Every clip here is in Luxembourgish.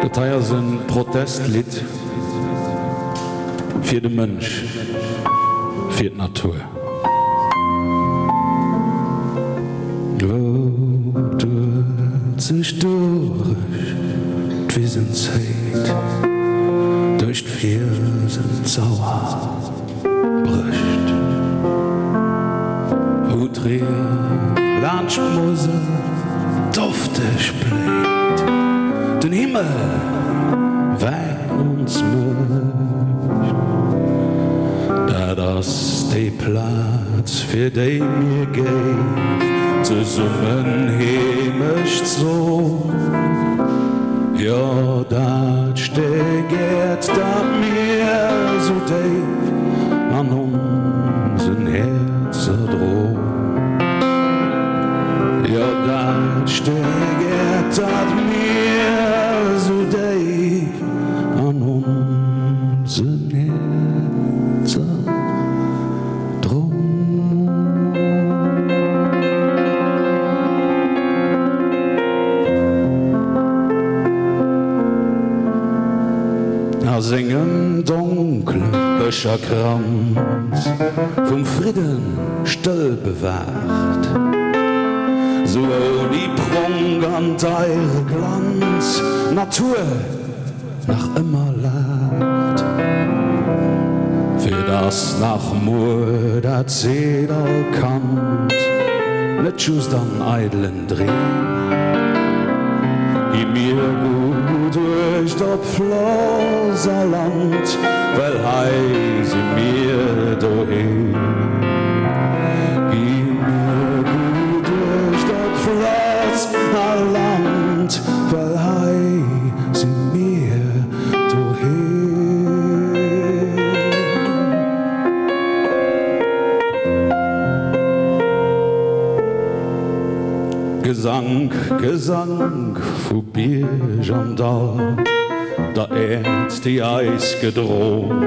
Dat hei ass e Protestlidd fir de Mënsch, fir d'Natur. Wou d'Uelzecht duerch d'Wisen zéit, duerch d'Fielsen d'Sauer brécht, wou d'Rief laanscht d'Musel dofteg bléit, den Himmel Wäin ons mécht. Dat ass déi Plaz, fir déi mir géif zesummen Heemecht son. Jo, dat Stéck Äerd, dat mir sou déif an onsen Häerzer dron. Jo, dat Stéck Äerd, dat mir sou déif an onsen Häerzer dron. A sengem donkle Bëscherkranz vum Fridden stëll bewaacht, sou ouni Pronk an deire Glanz d'Natur nach ëmmer laacht. Fir dass nach muer, dat seet all Kand, net just an eidelen Dreem, gi mir gutt Uecht op Floss a Land, well hei si mir doheem. Gi mir gutt Uecht op Floss a Land, well hei si mir doheem. Gesank, Gesank vu Bierg an Dall, der Äerd, déi eis gedron.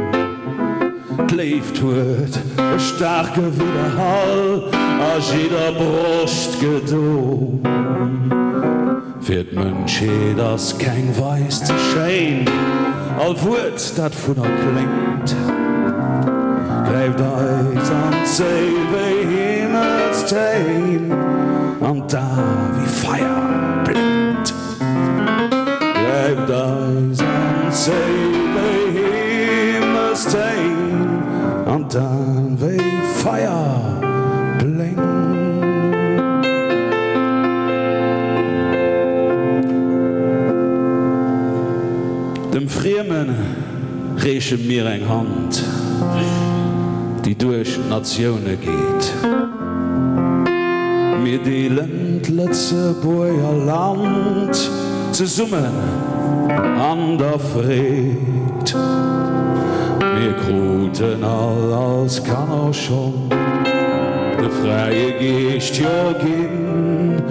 D'Léift huet e staarke Widderhall a jidder Broscht gedon. Fir d'Mënschheet ass keng Weis ze schéin, all Wuert, dat vun der kléngt, gräift eis an d'Séil wéi Himmelstéin an d'A wéi Feier blénkt. Gräift eis an d'Séil wéi Himmelstéin an d'A wéi Feier blénkt. Dem Frieme reeche mir eng Hand, déi duerch d'Natioune geet. Mir deelen d'Lëtzebuerger Land zesummen an der Freed. Mir kruten all als Kanner schonn de fräie Geescht jo ginn.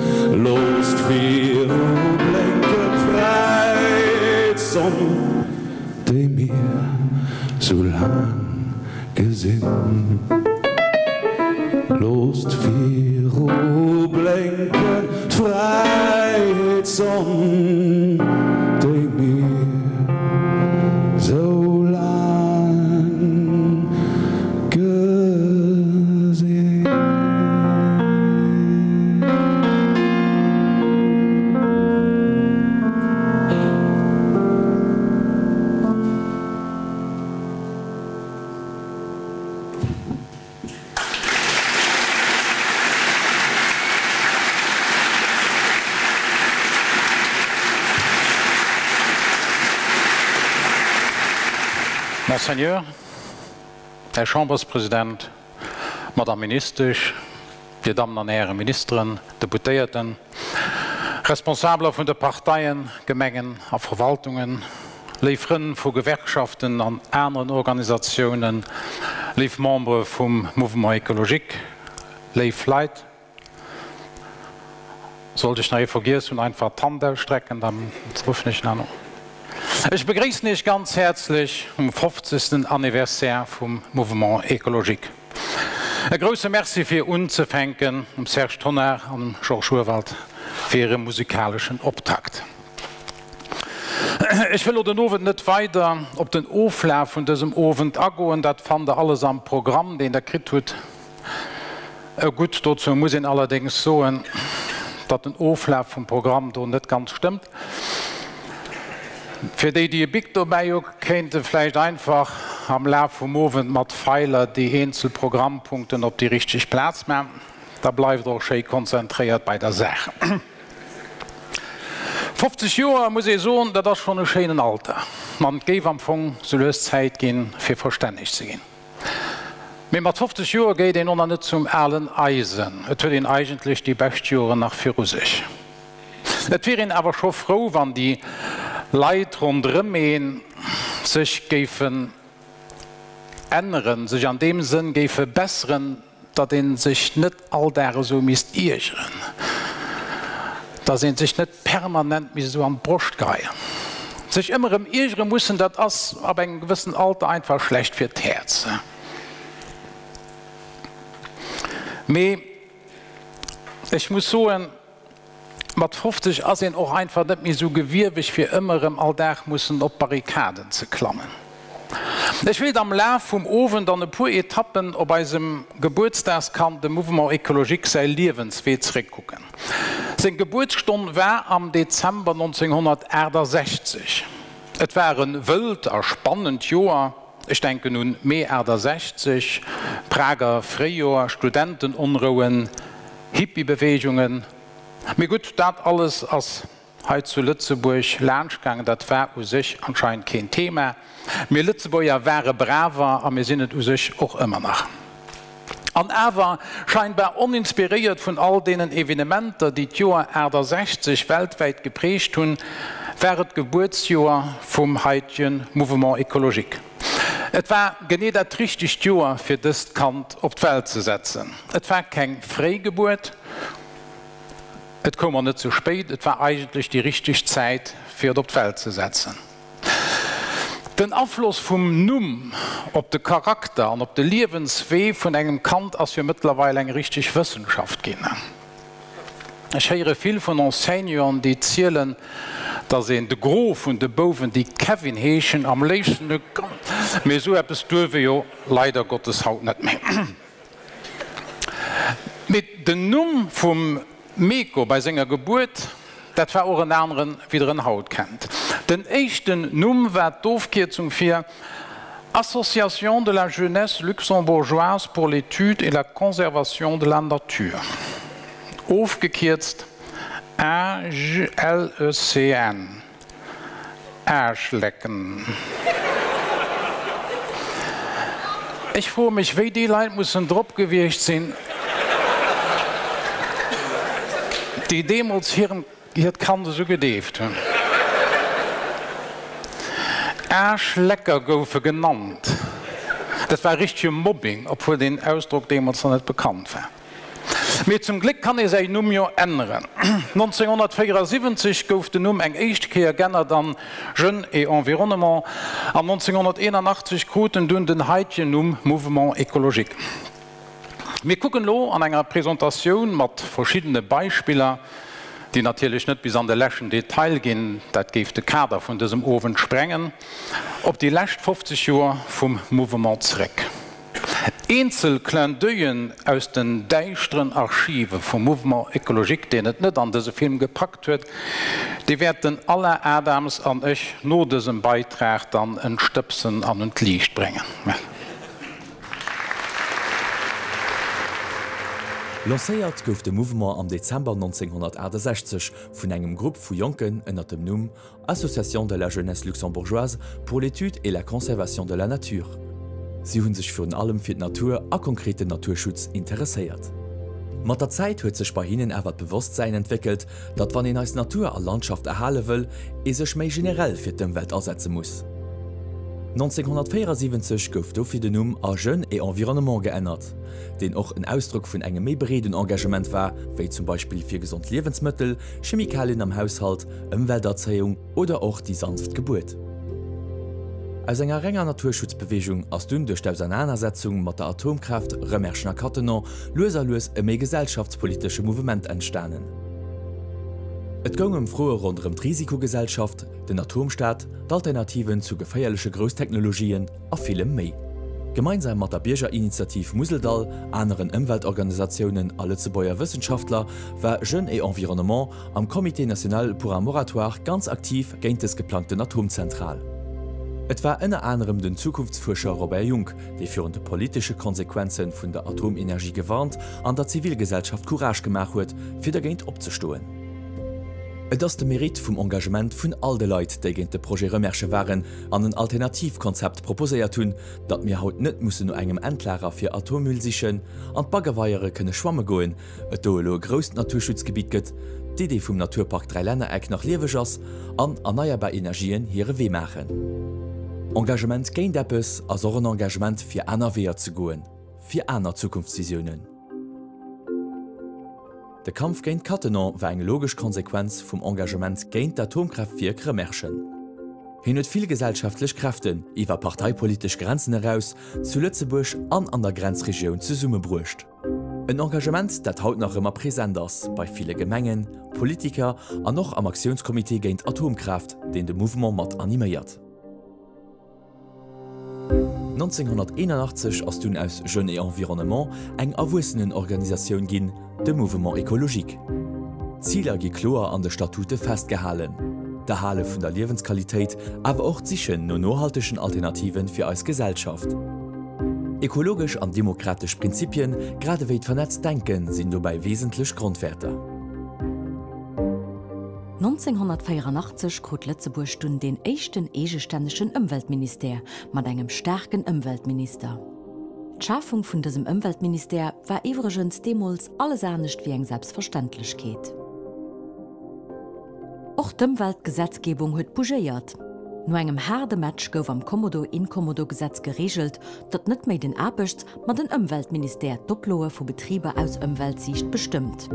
Loosst viru blénken d'Fräiheetssonn, déi mir sou laang gesinn. Loosst viru blénken d'Fräiheetssonn, déi mir sou laang gesinn. Monseigneur, Här Chamberspresident, Madame Ministesch, Dir Dammen an Häre Ministeren, Deputéierten, Responsabeler vun de Parteien, Gemengen a Verwaltungen, léif Frënn vu Gewerkschaften an aneren Organisatiounen, léif Membere vum Mouvement Écologique, léif Leit, sollt ech nach ee vergiess hunn, einfach d'Hand ausstrecken, da ruffen ech en an. Ech begréissen Iech ganz häerzlech um 50. Anniversaire vum Mouvement Écologique. E grousse Merci fir unzefänken um Serge Tonnar an um Georges Urwald fir hire musikaleschen Optakt. Ech wëll lo den Owend net weider op den Oflaf vun dësem Owend agoen, dat fannt der alles am Programm, deen der kritt hutt. Gutt, dozou muss een allerdéngs soen, datt den Oflaf vum Programm do net ganz stëmmt. Fir déi, déi e Bic dobäi hu, kéinte vläicht einfach am Laf vum Owend mat Feiler déi eenzel Programmpunkten op déi richteg Plaz man. Da bleift der och schéi konzentréiert bei der Saach. 50 Joer, muss ee soen, dat ass schonn e schéinen Alter. An et géif am Fong sou lues Zäit ginn, fir verstänneg ze ginn. Mee mat 50 Joer géit een och nach net zum alen Eisen. Et huet een eigentlech déi bescht Joren nach viru sech. Et wier een awer scho frou, wann déi Leit ronderëm ee sech géifen änneren, sech an deem Sënn géife besseren, datt ee sech net all Dag esou misst iergeren, datt ee sech net permanent misst esou an d'Broscht geheien. Sech ëmmer erëm iergere mussen, dat ass ab engem gewëssen Alter einfach schlecht fir d'Häerz. Mee ech muss soen, Mat 50 ass een och einfach net méi esou gewieweg fir ëmmer erëm all Dag mussen op d'Barrikaden ze klammen. Ech wéilt am Laf vum Owend an e puer Etappen op eisem Gebuertsdagskand, dem Mouvement Ecologique, säi Liewenswee zeréckkucken. Seng Gebuertsstonn war am Dezember 1968. Et war e wëllt a spannend Joer. Ech denken un Mee 68, Prager Fréijoer, Studentenonrouen, Hippiebeweegungen. Mee gutt, dat alles ass hei zu Lëtzebuerg laanschtgaangen, dat war u sech anscheinend keen Thema. Mir Lëtzebuerger ware braver a mir sinn et u sech och ëmmer nach. An awer, scheinbar oninspiréiert vun all deenen Evenementer, déi d'Joer 68 weltwäit geprägt hunn, war et d'Gebuertsjoer vum haitege Mouvement écologique. Et war genee dat richtegt Joer, fir dëst Kand op d'Welt ze setzen. Et war keng Fréigebuert, et koum och net ze spéit, et war eigentlech déi richteg Zäit, fir et op d'Welt ze setzen. Den Afloss vum Numm op de Charakter an op de Liewenswee vun engem Kand ass jo mëttlerweil eng richteg Wëssenschaft ginn. Ech héiere vill vun Enseignanten, déi zielen, datt een de Gros vun de Bouwen, déi Kevin heeschen, am léifsten e Mee esou eppes duerf ee jo leider Gottes haut net méi. Mee den Numm vum Meco bei senger Gebuert, dat war och en aneren, wéi der en haut kennt. Den éischten Numm war d'Ofkierzung fir Association de la jeunesse luxembourgeoise pour l'étude et la conservation de la nature, ofgekierzt AJLECN. Aarschlecken. Ech froe mech wéi déi Leit mussen drop gewiescht sinn, déi deemools hirem hiert Kand esou gedeeft hunn. Aarschlecker goufe genannt. Dat war richtege Mobbing, obwuel deen Ausdrock deemools nach net bekannt war. Mee zum Gléck kann ee säi Numm jo änneren. 1974 gouf den Numm eng éischt Kéier g'ännert an Jeunes et Environnement an 1981 krut en dunn den haitegen Numm Mouvement Écologique. Mir kucken elo an enger Presentatioun mat verschiddene Beispiller, déi natierlech net bis an de leschten Detail ginn, dat géif de Kader vun dësem Owend sprengen, op déi lescht 50 Joer vum Mouvement zeréck. Eenzel Clin d'oeil'en aus den däischteren Archive vum Mouvement Ecologique, deen et net an dëse Film gepackt huet, déi wäerten Alain Adams an ech no dësem Beitrag dann entstëbsen an un d'Liicht bréngen. Lancéiert gouf de Mouvement am Dezember 1968 vun engem Grupp vu Jonken ënner dem Numm Association de la jeunesse luxembourgeoise pour l'étude et la conservation de la nature. Si hu sech virun allem fir d'Natur a konkret den Naturschutz interesséiert. Mat der Zäit huet sech bei hinnen awer d'Bewosstsäin entwéckelt, datt wann een eis Natur a Landschaft erhale wëll, ee sech méi generell fir d'Ëmwelt asetze muss. 1974 gouf dofir den Numm a Jeunes et Environnement geännert, deen och en Ausdrock vun engem méi breeden Engagement war, wéi zum Beispill fir gesond Liewensmëttel, Chemikalien am Haushalt, Ëmwelterzéiung oder och déi sanft Gebuert. Aus enger renger Naturschutzbeweegung ass dunn duerch d'Ausernanersetzung mat der Atomkraaft, Rëmerschen a Cattenom, lues a lues e méi gesellschaftspolitesche Mouvement entstanen. Et goung ëm Froe ronderëm d'Risikogesellschaft, den Atomstaat, d'Alternativen zu geféierleche Grousstechnologien a villem méi. Gemeinsam mat der Biergerinitiativ Museldall, aneren Ëmweltorganisatiounen a Lëtzebuerger Wëssenschaftler war Jeunes et Environnement am Comité national pour un moratoire ganz aktiv géint dës geplangten Atomzentral. Et war ënner anerem den Zukunftsfuerscher Robert Jungk, dee virun de politesche Konsequenze vun der Atomenergie gewarnt an der Zivilgesellschaft Courage gemaach huet, fir dergéint opzestoen. Et ass de Mérite vum Engagement vun all de Leit, déi géint de Projet Remerschen waren an en Alternativkonzept proposéiert hunn, datt mir haut net mussen no engem Endlager fir Atommüll sichen, an d'Baggerweiere kënne schwamme goen, et do elo e grousst Naturschutzgebitt gëtt, d'Idee vum Naturpark Dräilännereck nach lieweg ass an erneierbar Energien hire Wee maachen. Engagement géint eppes ass och en Engagement fir aner Weeër ze goen, fir aner Zukunftsvisiounen. De Kampf géint Cattenom war eng logesch Konsequenz vum Engagement géint d'Atomkraaftwierk Remerschen. Hien huet vill gesellschaftlech Kräften, iwwer parteipolitesch Grenzen eraus, zu Lëtzebuerg an an der Grenzregioun zesummebruecht. En Engagement, dat haut nach ëmmer present ass, bei ville Gemengen, Politiker an och am Aktiounscomité géint Atomkraaft, deen de Mouvement mat animéiert. 1981 ass dunn aus Jeunes et Environnement eng Erwuessenenorganisatioun ginn, de Mouvement Écologique. D'Ziler gi kloer an de Statute festgehalen, d'Erhale vun der Liewensqualitéit, awer och d'Sichen no nohaltegen Alternativen fir eis Gesellschaft. Ekologesch an demokratesch Prinzipien, grad ewéi d'vernetzt Denken sinn dobäi wesentlech Grondwäerter. 1984 krut Lëtzebuerg dunn deen éischten eegestännegen Ëmweltministère mat engem staarken Ëmweltminister. D'Schafung vun dësem Ëmweltministère war iwwregens deemools alles anescht wéi eng Selbstverständlechkeet. Och d'Ëmweltgesetzgebung huet bougéiert. No engem haarde Match gouf am Kommodo-Inkommodo-Gesetz gereegelt, datt net méi den Aarbechts-, ma den Ëmweltministère d'Oploe vu Betriber aus Ëmweltsiicht bestëmmt.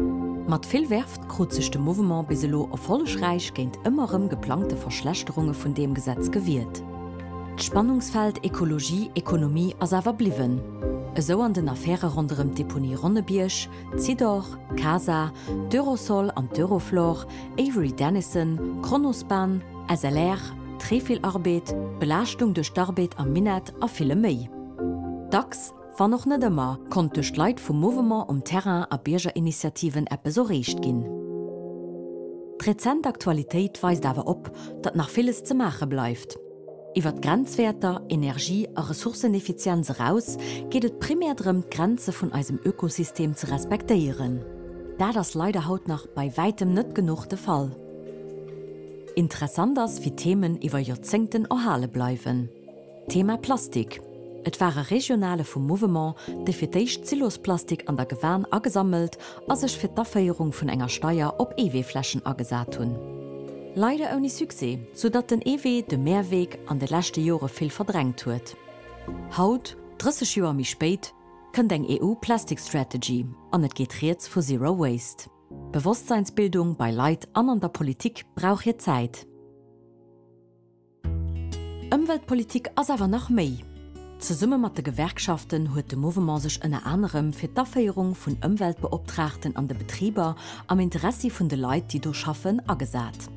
Mat vill Verve krut sech de Mouvement bis elo erfollegräich géint ëmmer erëm geplangte Verschlechterunge vun deem Gesetz gewiert. D'Spannungsfeld Ekologie, Ekonomie ass awer bliwwen, esou an den Affäre ronderëm d'Deponie Ronnebierg, Zidor, Casa, d'Eurosol an d'Euroflor, Avery Dennison, Kronospan, SLR, Trefilarbed, d'Belaaschtung duerch d'Arbed am Minett a villem méi. Dacks, wann och net ëmmer, konnt duerch d'Leit vum Mouvement um Terrain a Biergerinitiativen eppes erreecht ginn. D'rezent Aktualitéit weist awer op, datt nach villes ze maache bleift. Iwwer d'Grenzwäerter, Energie a Ressourceneffizienz eraus, geet et primär drëm, d'Grenze vun eisem Ökosystem ze respektéieren. Dat ass leider haut nach bei wäitem net genuch de Fall. Interessant ass, wéi Themen iwwer Joerzéngten erhale bleiwen. Thema Plastik, Et ware Regionale vum Mouvement, déi fir d'éischt Silosplastik an der Gewan agesammelt a sech fir d'Aféierung vun enger Steier op Eeweefläschen agesat hunn. Leider ouni Succès, sou datt den Eewee de Mehrweg an de leschte Jore vill verdrängt huet. Haut, 30 Joer méi spéit, kënnt eng EU Plastic Strategy an et geet rieds vu Zero Waste. D'Bewosstseinsbildung bei Leit an an der Politik brauch hir Zäit. Ëmweltpolitik ass awer nach méi. Zesumme mat de Gewerkschaften huet de Mouvement sech ënner anerem fir d'Aféierung vun Ëmweltbeoptraagten an de Betriber am Interessi vun de Leit, déi do schaffen, agesat.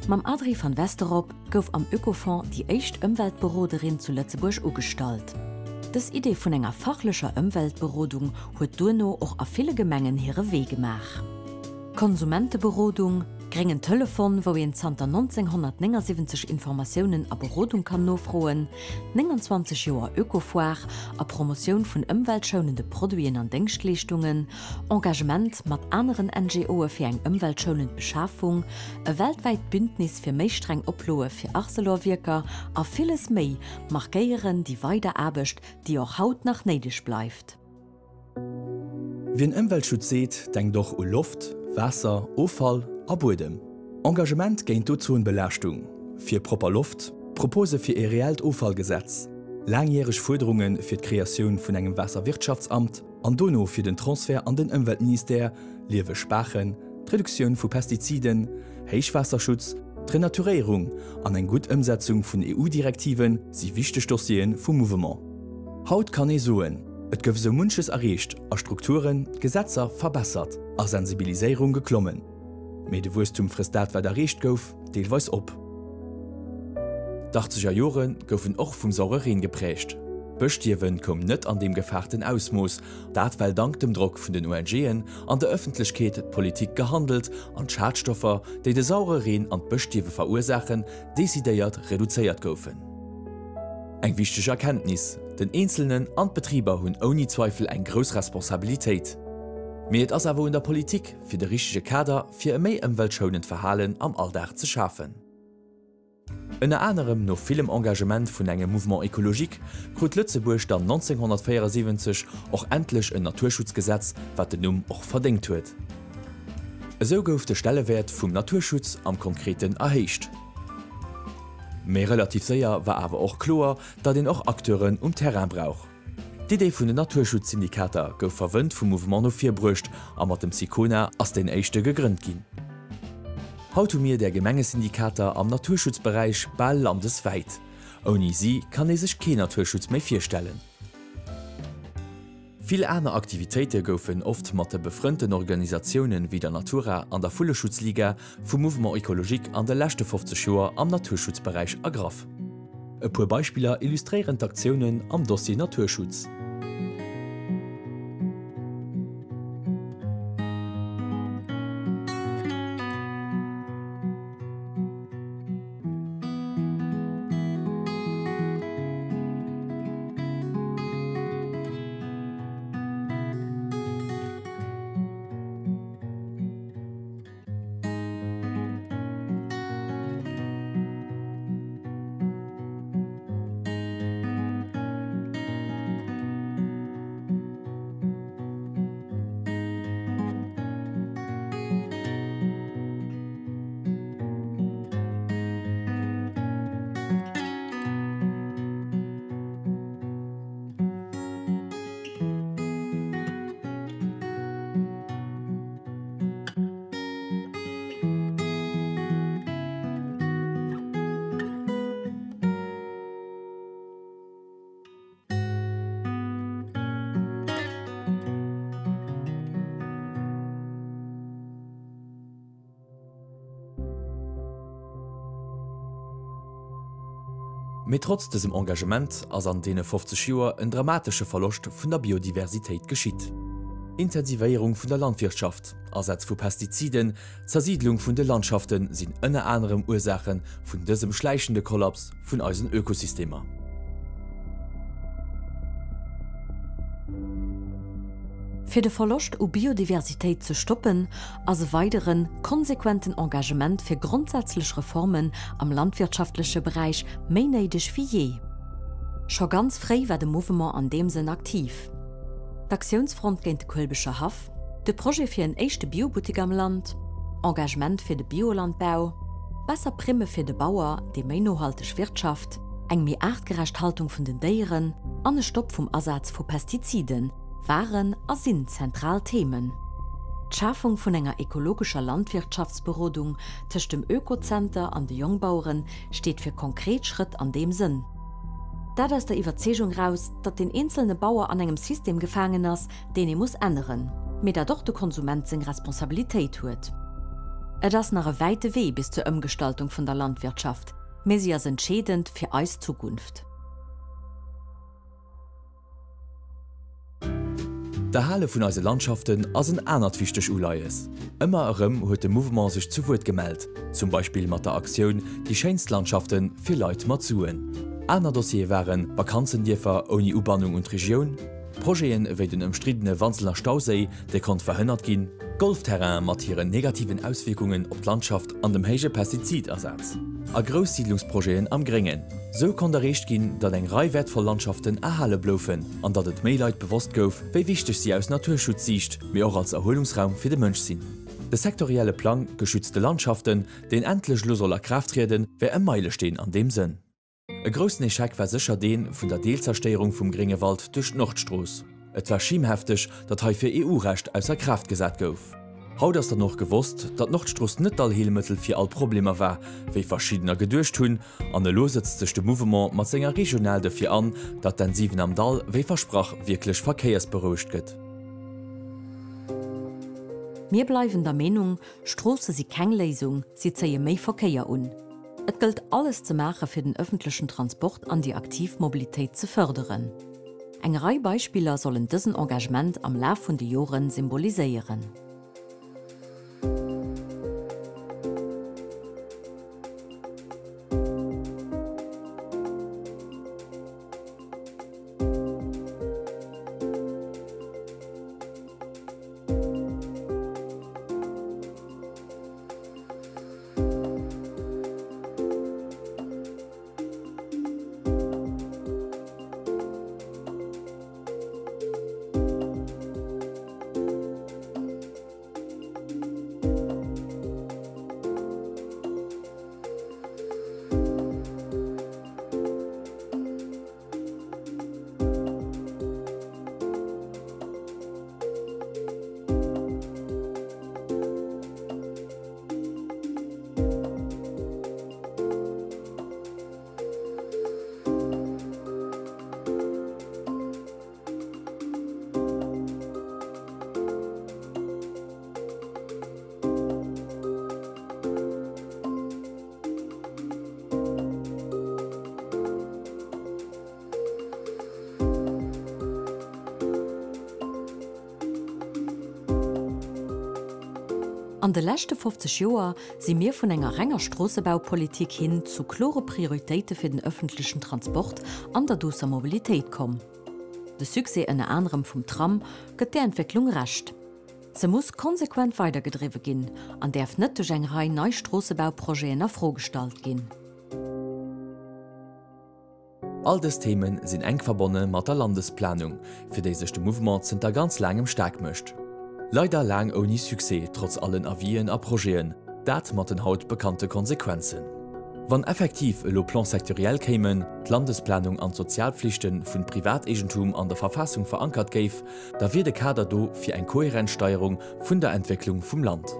Mam Adrie van Westerop gouf am Oekofonds déi éischt Ëmweltberoderin zu Lëtzebuerg ugestallt. Dës Idee vun enger fachlecher Ëmweltberodung huet duerno och a ville Gemengen hire Wee gemaach. Konsumenteberodung, Gréngen Telefon, wou een zanter 1979 Informatiounen a Berodung kann nofroen, 29 Joer Ökofoire a Promotioun vun ëmweltschounende Produiten an Déngschtleeschtungen, Engagement mat aneren NGOe fir eng ëmweltschounend Beschafung, e weltwäit Bündnis fir méi streng Oploe fir Arcelor-Wierker a villes méi markéieren déi weider Aarbecht, déi och haut nach néideg bleift. Wien Ëmweltschutz seet, denkt och u Loft, Waasser, Offall a Buedem. Engagement géint d'Ozonbelaaschtung, fir propper Loft, Propose fir ee reellt Offallgesetz, laangjäreg Fuerderunge fir d'Kreatioun vun engem Waasserwirtschaftsamt an dono fir den Transfert an den Ëmweltministère, lieweg Baachen, d'Reduktioun vu Pestiziden, Héichwaasserschutz, d'Renaturéierung an eng gutt Ëmsetzung vun EU-Direktive si wichteg Dossiere vum Mouvement. Haut kann ee soen, et gouf esou munches erreecht a Strukturen, Gesetzer verbessert a Sensibiliséierung geklommen. Mee de Wuesstum frësst dat, wat erreecht gouf, deelweis op. D'Achtzeger Jore goufen och vum saure Reen geprägt. D'Bëschstierwe koum net an deem gefaarten Ausmooss, dat well dank dem Drock vun den ONGen an der Ëffentlechkeet d'Politik gehandelt an d'Schadstoffer, déi de saure Reen an d'Bëschstierwe verursaachen, decidéiert reduzéiert goufen. Eng wichteg Erkenntnis, Den Eenzelnen an d'Betriber hunn ouni Zweifel eng grouss Responsabilitéit. Mee et ass awer un der Politik, fir de richtege Kader fir e méi ëmweltschounend Verhalen am Alldag ze schafen. Ënner anerem no villem Engagement vun engem Mouvement écologique krut Lëtzebuerg dann 1974 och endlech en Naturschutzgesetz, wat den Numm och verdéngt huet. Esou gouf de Stellewäert vum Naturschutz am Konkreten erhéicht. Mee relativ séier war awer och kloer, datt een och Acteuren um Terrain brauch. D'Idee vun den Naturschutzsyndikater gouf verwënnt vum Mouvement no vir bruecht a mat dem Sicona ass deen éischte gegrënnt ginn. Haut hu mir där Gemengesyndikater am Naturschutzberäich bal landeswäit. Ouni si kann ee sech kee Naturschutz méi virstellen. Vill aner Aktivitéite goufen, oft mat de befrënnten Organisatioune wéi der Natura an der Vulleschutzliga, vum Mouvement Ecologique an de leschte 50 Joer am Naturschutzberäich ergraff. E puer Beispiller illustréieren d'Aktiounen am Dossier Naturschutz. Mee trotz dësem Engagement ass an deene 50 Joer en dramatesche Verloscht vun der Biodiversitéit geschitt. Intensivéierung vun der Landwirtschaft, Asaz vu Pestiziden, Zersiidlung vun de Landschafte sinn ënner anerem Ursaache vun dësem schläichende Kollaps vun eisen Ökosystemer. Fir de Verloscht u Biodiversitéit ze stoppen, ass e weideren, konsequenten Engagement fir grondsätzlech Reformen am landwirtschaftleche Beräich méi néideg wéi jee. Scho ganz fréi war de Mouvement an deem Sënn aktiv. D'Aktiounsfront géint de Kuelbecher Haff, de Projet fir en éischte Biobuttek am Land, Engagement fir de Biolandbau, besser Primme fir de Bauer, dee méi nohalteg wirtschaft, eng méi aartgerecht Haltung vun den Déieren an e Stopp vum Asaz vu Pestiziden waren a sinn zentral Themen. D'Schafung vun enger ekologescher Landwirtschaftsberodung tëscht dem Oekozenter an de Jongbauere steet fir konkret Schrëtt an deem Sënn. Dat aus der Iwwerzeegung raus, datt den eenzelne Bauer an engem System gefaangen ass, deen ee muss änneren, mee datt och de Konsument seng Responsabilitéit huet. Et ass nach e wäite Wee bis zur Ëmgestaltung vun der Landwirtschaft, mee si ass entscheedend fir eis Zukunft. D'Erhale vun eise Landschaften ass en anert wichteg Uleies. Ëmmer erëm huet de Mouvement sech zu Wuert gemellt, zum Beispill mat der Aktioun Déi schéinst Landschafte fir Leit mat Suen. Aner Dossiere waren Vakanzendierfer ouni Ubannung un d'Regioun, Projeten ewéi den ëmstriddene Wanseler Stauséi, dee konnt verhënnert ginn, Golfterrainen mat hiren negativen Auswierkungen op d'Landschaft an dem héije Pestizidasaz, a Groussiidlungsprojeten am Gréngen. Sou konnt erreecht ginn, datt eng Rei wäertvoll Landschaften erhale bloufen an datt et méi Leit bewosst gouf, wéi wichteg si aus Naturschutzsiicht, mee och als Erhuelungsraum fir de Mënsch sinn. De sektorielle Plang Geschützte Landschaften, deen endlech elo soll a Kraaft trieden, wär e Meilesteen an deem Sënn. E groussen Echec war sécher dee vun der Deelzerstéierung vum Gréngewald duerch d'Nordstrooss. Et war schimhefteg, datt heifir EU-Recht ausser Kraaft gesat gouf. Haut ass dann och gewosst, datt d'Nordstrooss net d'Allheelmëttel fir all Problemer war, wéi verschiddener geduecht hunn, an elo sëtzt sech de Mouvement mat senger Regional dofir an, datt d'N 7 am Dall wéi versprach wierklech verkéiersberouegt gëtt. Mir bleiwen der Meenung, Stroosse si keng Léisung, si zéie méi Verkéier un. Et gëllt alles ze maache fir den ëffentlechen Transport an déi aktiv Mobilitéit ze fërderen. Eng Rei Beispiller sollen dësen Engagement am Laf vun de Jore symboliséieren. An de leschte 50 Joer si mir vun enger renger Stroossebaupolitik hin zu klore Prioritéite fir den ëffentlechen Transport an der duusser Mobilitéit komm. De Succès ënner anerem vum Tram gëtt där Entwécklung Recht. Se muss konsequent weidergedriwwe ginn an däerf net duerch eng Rei nei Stroossebauprojeten a Fro gestallt ginn. All dës Theme sinn enk verbonne mat der Landesplanung, fir déi sech de Mouvement zënter ganz laangem staark mécht. Leider laang ouni Succès, trotz allen Avisen a Projeten, dat mat den haut bekannte Konsequenzen. Wann effektiv elo Plans sectoriels kéimen, d'Landesplanung an d'Sozialpflichte vun Privateegentum an der Verfassung verankert géif, da wier de Kader do fir eng kohärent Steierung vun der Entwécklung vum Land.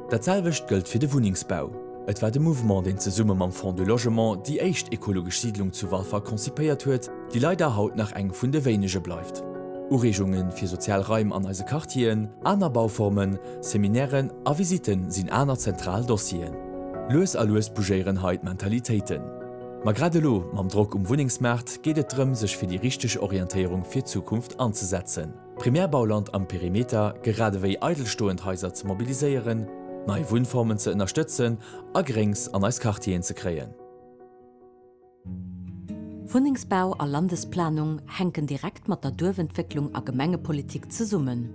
Dat selwecht gëllt fir de Wunnengsbau. Et war de Mouvement, deen zesumme mam Fonds du Logement déi éischt ekologesch Siidlung zu Walfer konzipéiert huet, déi leider haut nach eng vun de wéinege bleift. Ureegunge fir sozial Raim an eise Quartieren, aner Bauformen, Seminairen a Visitte sinn aner zentral Dossieren. Lues a lues bougéieren hei d'Mentalitéiten. Ma grad elo, mam Drock um Wunnengsmaart, geet et drëm, sech fir déi richteg Orientéierung fir d'Zukunft anzesetzen. Primärbauland am Perimeter, grad ewéi eidelstoend Haiser ze mobiliséieren, nei Wunnformen ze ënnerstëtzen a Gréngs an eis Quartieren ze kréien. Wunnengsbau a Landesplanung hänken direkt mat der Duerfentwécklung a Gemengepolitik zesummen.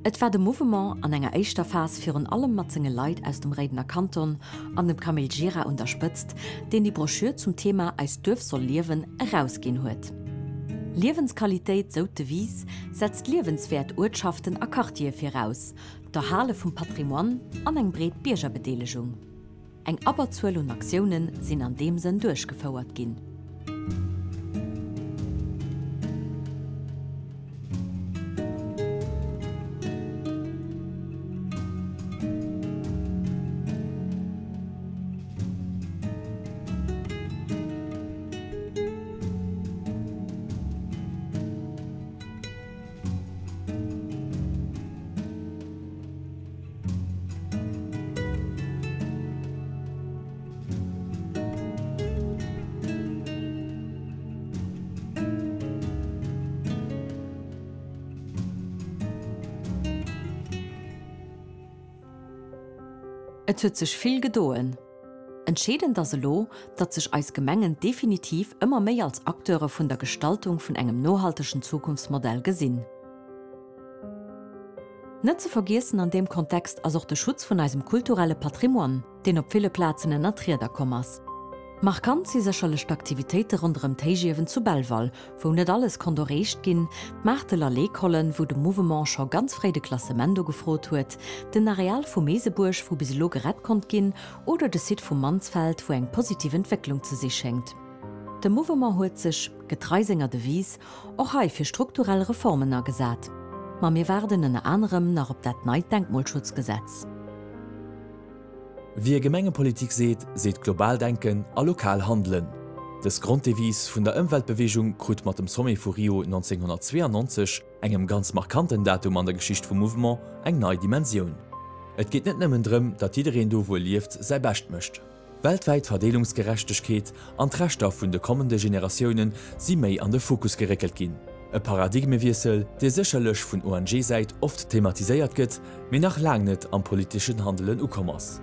Et war de Mouvement an enger éischter Phas virun allem mat senge Leit aus dem Réidener Kanton an dem Camille Gira un der Spëtzt, deen déi Broschür zum Thema Eist Duerf soll liewen erausginn huet. Liewensqualitéit, sou d'Devise, setzt liewenswäert Uertschaften a Quartiere viraus, d'Erhale vum Patrimoine an eng breet Biergerbedeelegung. Eng Abberzuel un Aktioune sinn an deem Sënn duerchgefouert ginn. Et huet sech vill gedoen. Entscheedend ass elo, datt sech eis Gemengen definitiv ëmmer méi als Acteure vun der Gestaltung vun engem nohaltegen Zukunftsmodell gesinn. Net ze vergiessen an deem Kontext ass och de Schutz vun eisem kulturelle Patrimoine, deen op ville Plazen ënner d'Rieder komm ass. Markant si sécherlech d'Aktivitéite ronderëm d'Héichiewen zu Belval, wou net alles konnt erreecht ginn, d'Maarteler Leekollen, wou de Mouvement scho ganz fréi de Klassement ugefrot huet, den Areal vu Meesebuerg, wou bis elo gerett konnt ginn, oder de Site vu Mansfeld, wou eng positiv Entwécklung ze si schéngt. De Mouvement huet sech, getrei senger Devise, och hei fir strukturell Reformen agesat. Ma mir waarden ënner anerem nach op dat neit Denkmolschutzgesetz. Wie Gemengepolitik seet, seet global denken a lokal handelen. Dës Gronddevise vun der Ëmweltbeweegung krut mat dem Sommet vu Rio 1992, engem ganz markanten Datum an der Geschicht vum Mouvement, eng nei Dimensioun. Et geet net nëmmen drëm, datt jiddereen do wou e lieft säi Bescht mécht. Weltwäit Verdeelungsgerechtegkeet an d'Rechter vun de kommende Generatioune si méi an de Fokus geréckelt ginn. E Paradigmewiessel, dee sécherlech vun ONG-Säit oft thematiséiert gëtt, mee nach laang net am politeschen Handelen ukomm ass.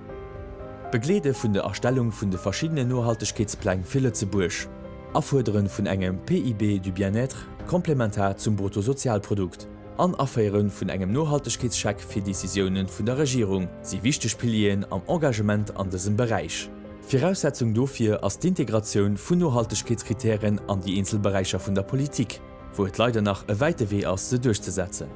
Begleede vun der Erstellung vun de verschiddenen Nohaltegkeetspläng fir Lëtzebuerg. Afuerdere vun engem PIB du bien-être komplementar zum Bruttosozialprodukt. An Aféiere vun engem Nohaltegkeetscheck fir Decisioune vun der Regierung si wichteg Pilieren am Engagement an dësem Beräich. Viraussetzung dofir ass d'Integratioun vun Nohaltegkeetskritären an déi eenzel Beräicher vun der Politik, wou et leider nach e wäite Wee ass, se duerchzesetzen.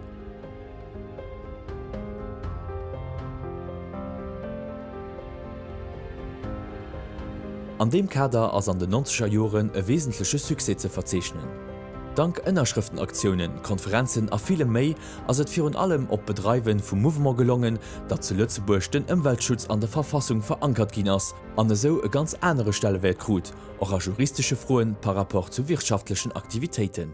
An deem Kader ass an den nonzeger Joren e wesentleche Succès ze verzeechnen. Dank Ënnerschrëftenaktiounen, Konferenzen a villem méi ass et virun allem op Bedreiwe vum Mouvement gelongen, datt zu Lëtzebuerg den Ëmweltschutz an der Verfassung verankert ginn ass an esou e ganz anere Stellewäert krut, och a juristesche Froen par rapport zu wirtschaftlechen Aktivitéiten.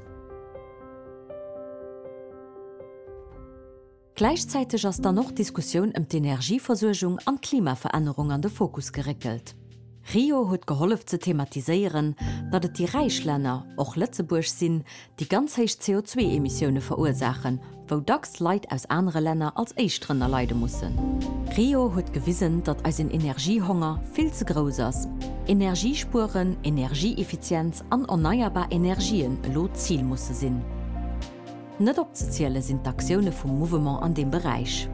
Gläichzäiteg ass dann och d'Diskussioun ëm d'Energieversuergung an d'Klimaverännerung an de Fokus geréckelt. Rio huet gehollef ze thematiséieren, datt et déi räich Länner, och Lëtzebuerg, sinn, déi ganz héich CO2-Emissioune verursaachen, wou dacks Leit aus anere Länner als éischt drënner leide mussen. Rio huet gewisen, datt eisen Energiehonger vill ze grouss ass, Energiespueren, Energieeffizienz an erneierbar Energien elo d'Zil musse sinn. Net opzeziele sinn d'Aktioune vum Mouvement an deem Beräich.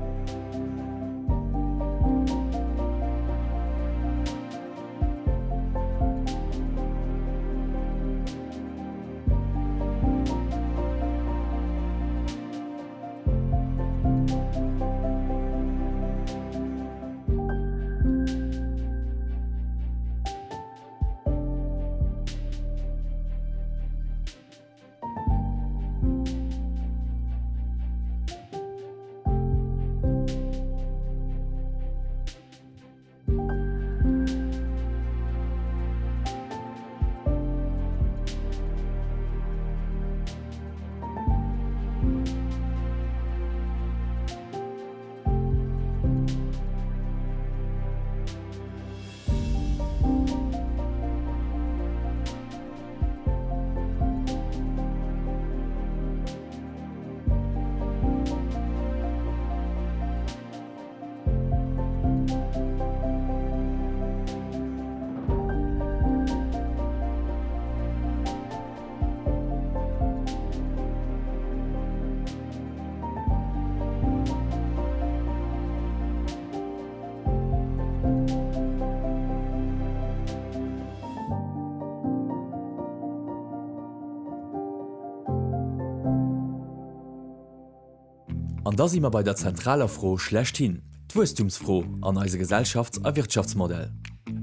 An da si mer bei der zentraler Fro schlechthin, d'Wuesstumsfro an eise Gesellschafts a Wirtschaftsmodell.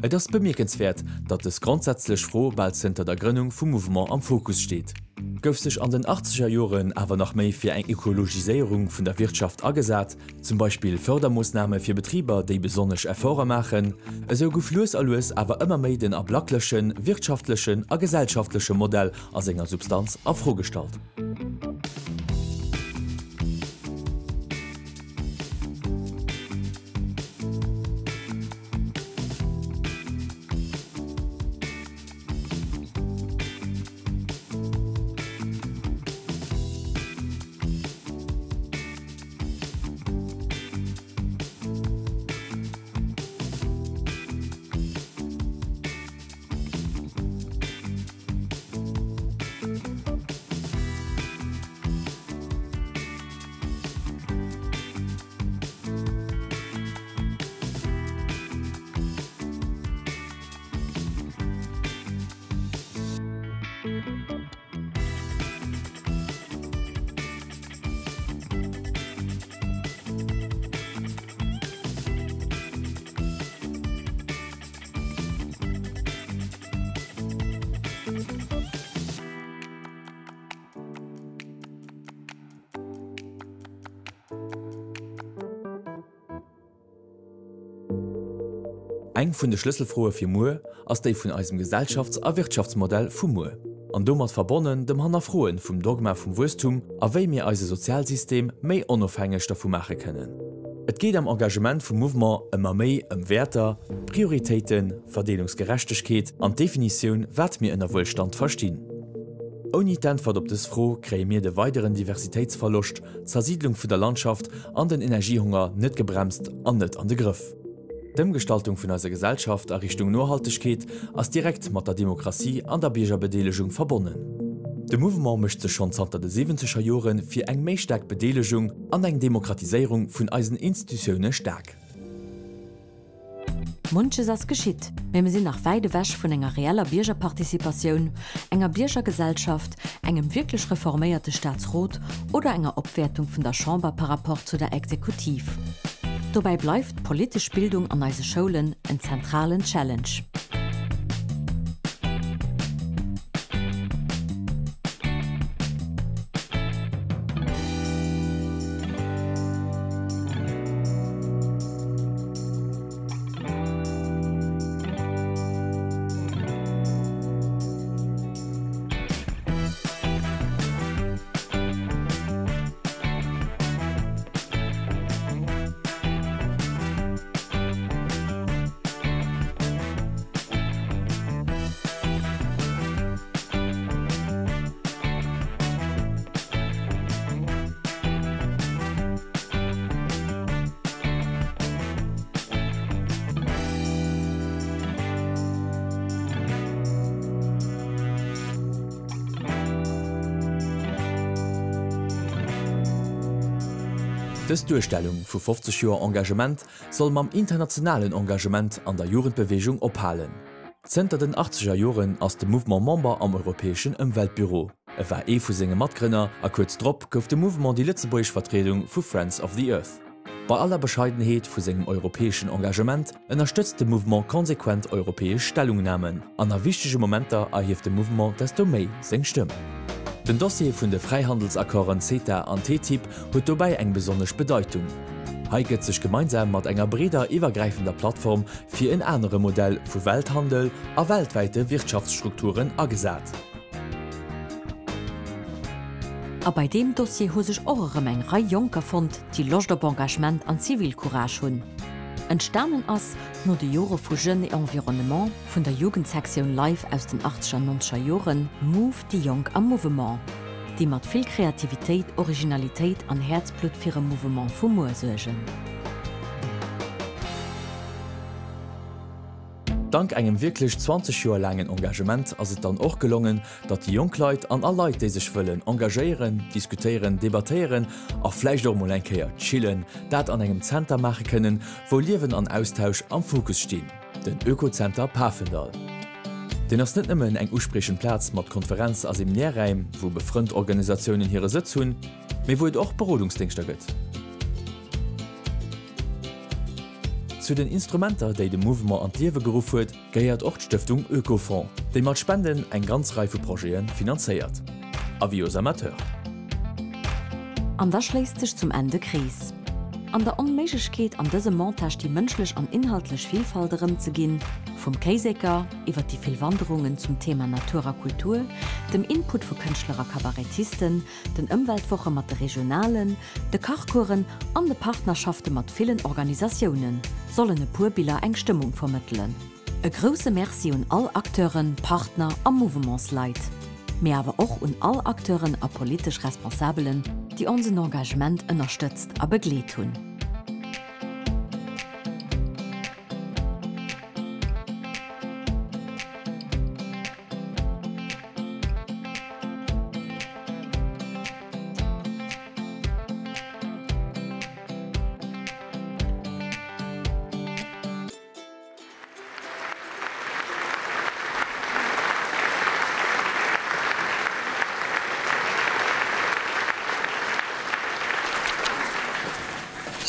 Et ass bemierkenswäert, datt dës grondsätzlech Fro bal zënter der Grënnung vum Mouvement am Fokus steet. Gouf sech an den achtzeger Joren awer nach méi fir eng Ökologiséierung vun der Wirtschaft agesat, zum Beispill Fördermoossname fir Betriber, déi besonnesch Efforte maachen, esou guff lues a lues awer ëmmer méi den ablacklechen wirtschaftlechen a gesellschaftleche Modell a senger Substanz a Fro gestallt. Eng vun de Schlësselfroe fir muer ass déi vun eisem Gesellschafts a Wirtschaftsmodell vu muer, an domat verbonnen dem Hannerfroe vum Dogma vum Wuesstum a wéi mir eise Sozialsystem méi onofhängeg dervu maache kënnen. Et geet am Engagement vum Mouvement ëmmer méi ëm Wäerter, Prioritéiten, Verdeelungsgerechtegkeet an d'Definitioun, wat mir ënner Wuelstand verstinn. Ouni d'Äntwert op dës Fro kréie mir de weideren Diversitéitsverloscht, d'Zersiidlung vun der Landschaft an den Energiehonger net gebremst an net an de Grëff. D'Ëmgestaltung vun eiser Gesellschaft a Richtung Nohaltegkeet ass direkt mat der Demokratie an der Biergerbedeelegung verbonnen. De Mouvement mécht sech schonn zanter de siwwenzeger Jore fir eng méi staark Bedeelegung an eng Demokratiséierung vun eisen Institutioune staark. Munches ass geschitt, mä mir sinn nach wäit ewech vun enger reeller Biergerparticipatioun, enger Biergergesellschaft, engem wierklech reforméierte Staatsrot oder enger Opwäertung vun der Chamber par rapport zu der Exekutiv. Dobäi bleift d'politesch Bildung an eise Schoulen en zentralen Challenge. Dës Duerstellung vu 50 Joer Engagement soll mam internationalen Engagement an der Jugendbeweegung ophalen. Zënter den achtzeger Joren ass de Mouvement Member am Europäeschen Ëmweltbüro. E war ee vu senge Matgrënner a kuerz drop gouf de Mouvement déi lëtzebuergesch Vertriedung vu Friends of the Earth. Bei aller Bescheidenheet vu sengem europäeschen Engagement ënnerstëtzt de Mouvement konsequent europäesch Stellungnamen an a wichtege Momenter erhieft de Mouvement desto méi seng Stëmm. Den Dossier vun de Fräihandelsaccorden CETA an TTIP huet dobäi eng besonnesch Bedeitung. Hei gëtt sech gemeinsam mat enger breeder iwwergräifender Plattform fir en anere Modell vu Welthandel a weltwäite Wirtschaftsstrukturen agesat. A bei deem Dossier hu sech och erëm eng Rei Jonker fonnt, déi Loscht op Engagement an Zivilcourage hunn. Entstanen ass, no de Jore vu Jeunes et Environnement, vun der Jugendsektioun Life aus den achtzeger an nonzeger Joren, Move, déi Jonk am Mouvement, déi mat vill Kreativitéit, Originalitéit an Häerzblutt fir e Mouvement vu muer suergen. Dank engem wierklech 20 Joer laangen Engagement ass et dann och gelongen, datt déi jonk Leit an all Leit, déi sech wëllen engagéieren, diskutéieren, debattéieren a vläicht och mol eng Kéier chillen, dat an engem Zenter maache kënnen, wou Liewen an Austausch am Fokus stinn, den Oekozenter Pafendall. Deen ass net nëmmen eng uspriechend Plaz mat Konferenz a Seminärräim, wou befrënnt Organisatiounen hire Sëtz hunn, mee wou et och Berodungsdéngschter gëtt. Zu den Instrumenter, déi de Mouvement an d'Liewe geruff huet, gehéiert och d'Stëftung Oekofonds, déi mat Spenden eng ganz Rei vu Projete finanzéiert. Avis aux amateurs. An da schléisst sech zum Enn de Krees. An der Onméiglechkeet, an dësem Montage déi mënschlech an inhaltlech Villfalt erëmzeginn, vum Kéiseker iwwer déi vill Wanderungen zum Thema Natur a Kultur, dem Input vu Kënschtler a Kabarettisten, den Ëmweltwoche mat de Regionalen, de Kachcoursen an de Partnerschafte mat villen Organisatiounen, sollen e puer Biller eng Stëmmung vermëttelen. E grousse Merci un all Acteuren, Partner a Mouvementsleit, mee awer och un all Acteuren a politesch Responsabelen, déi onsen Engagement ënnerstëtzt a begleet hunn.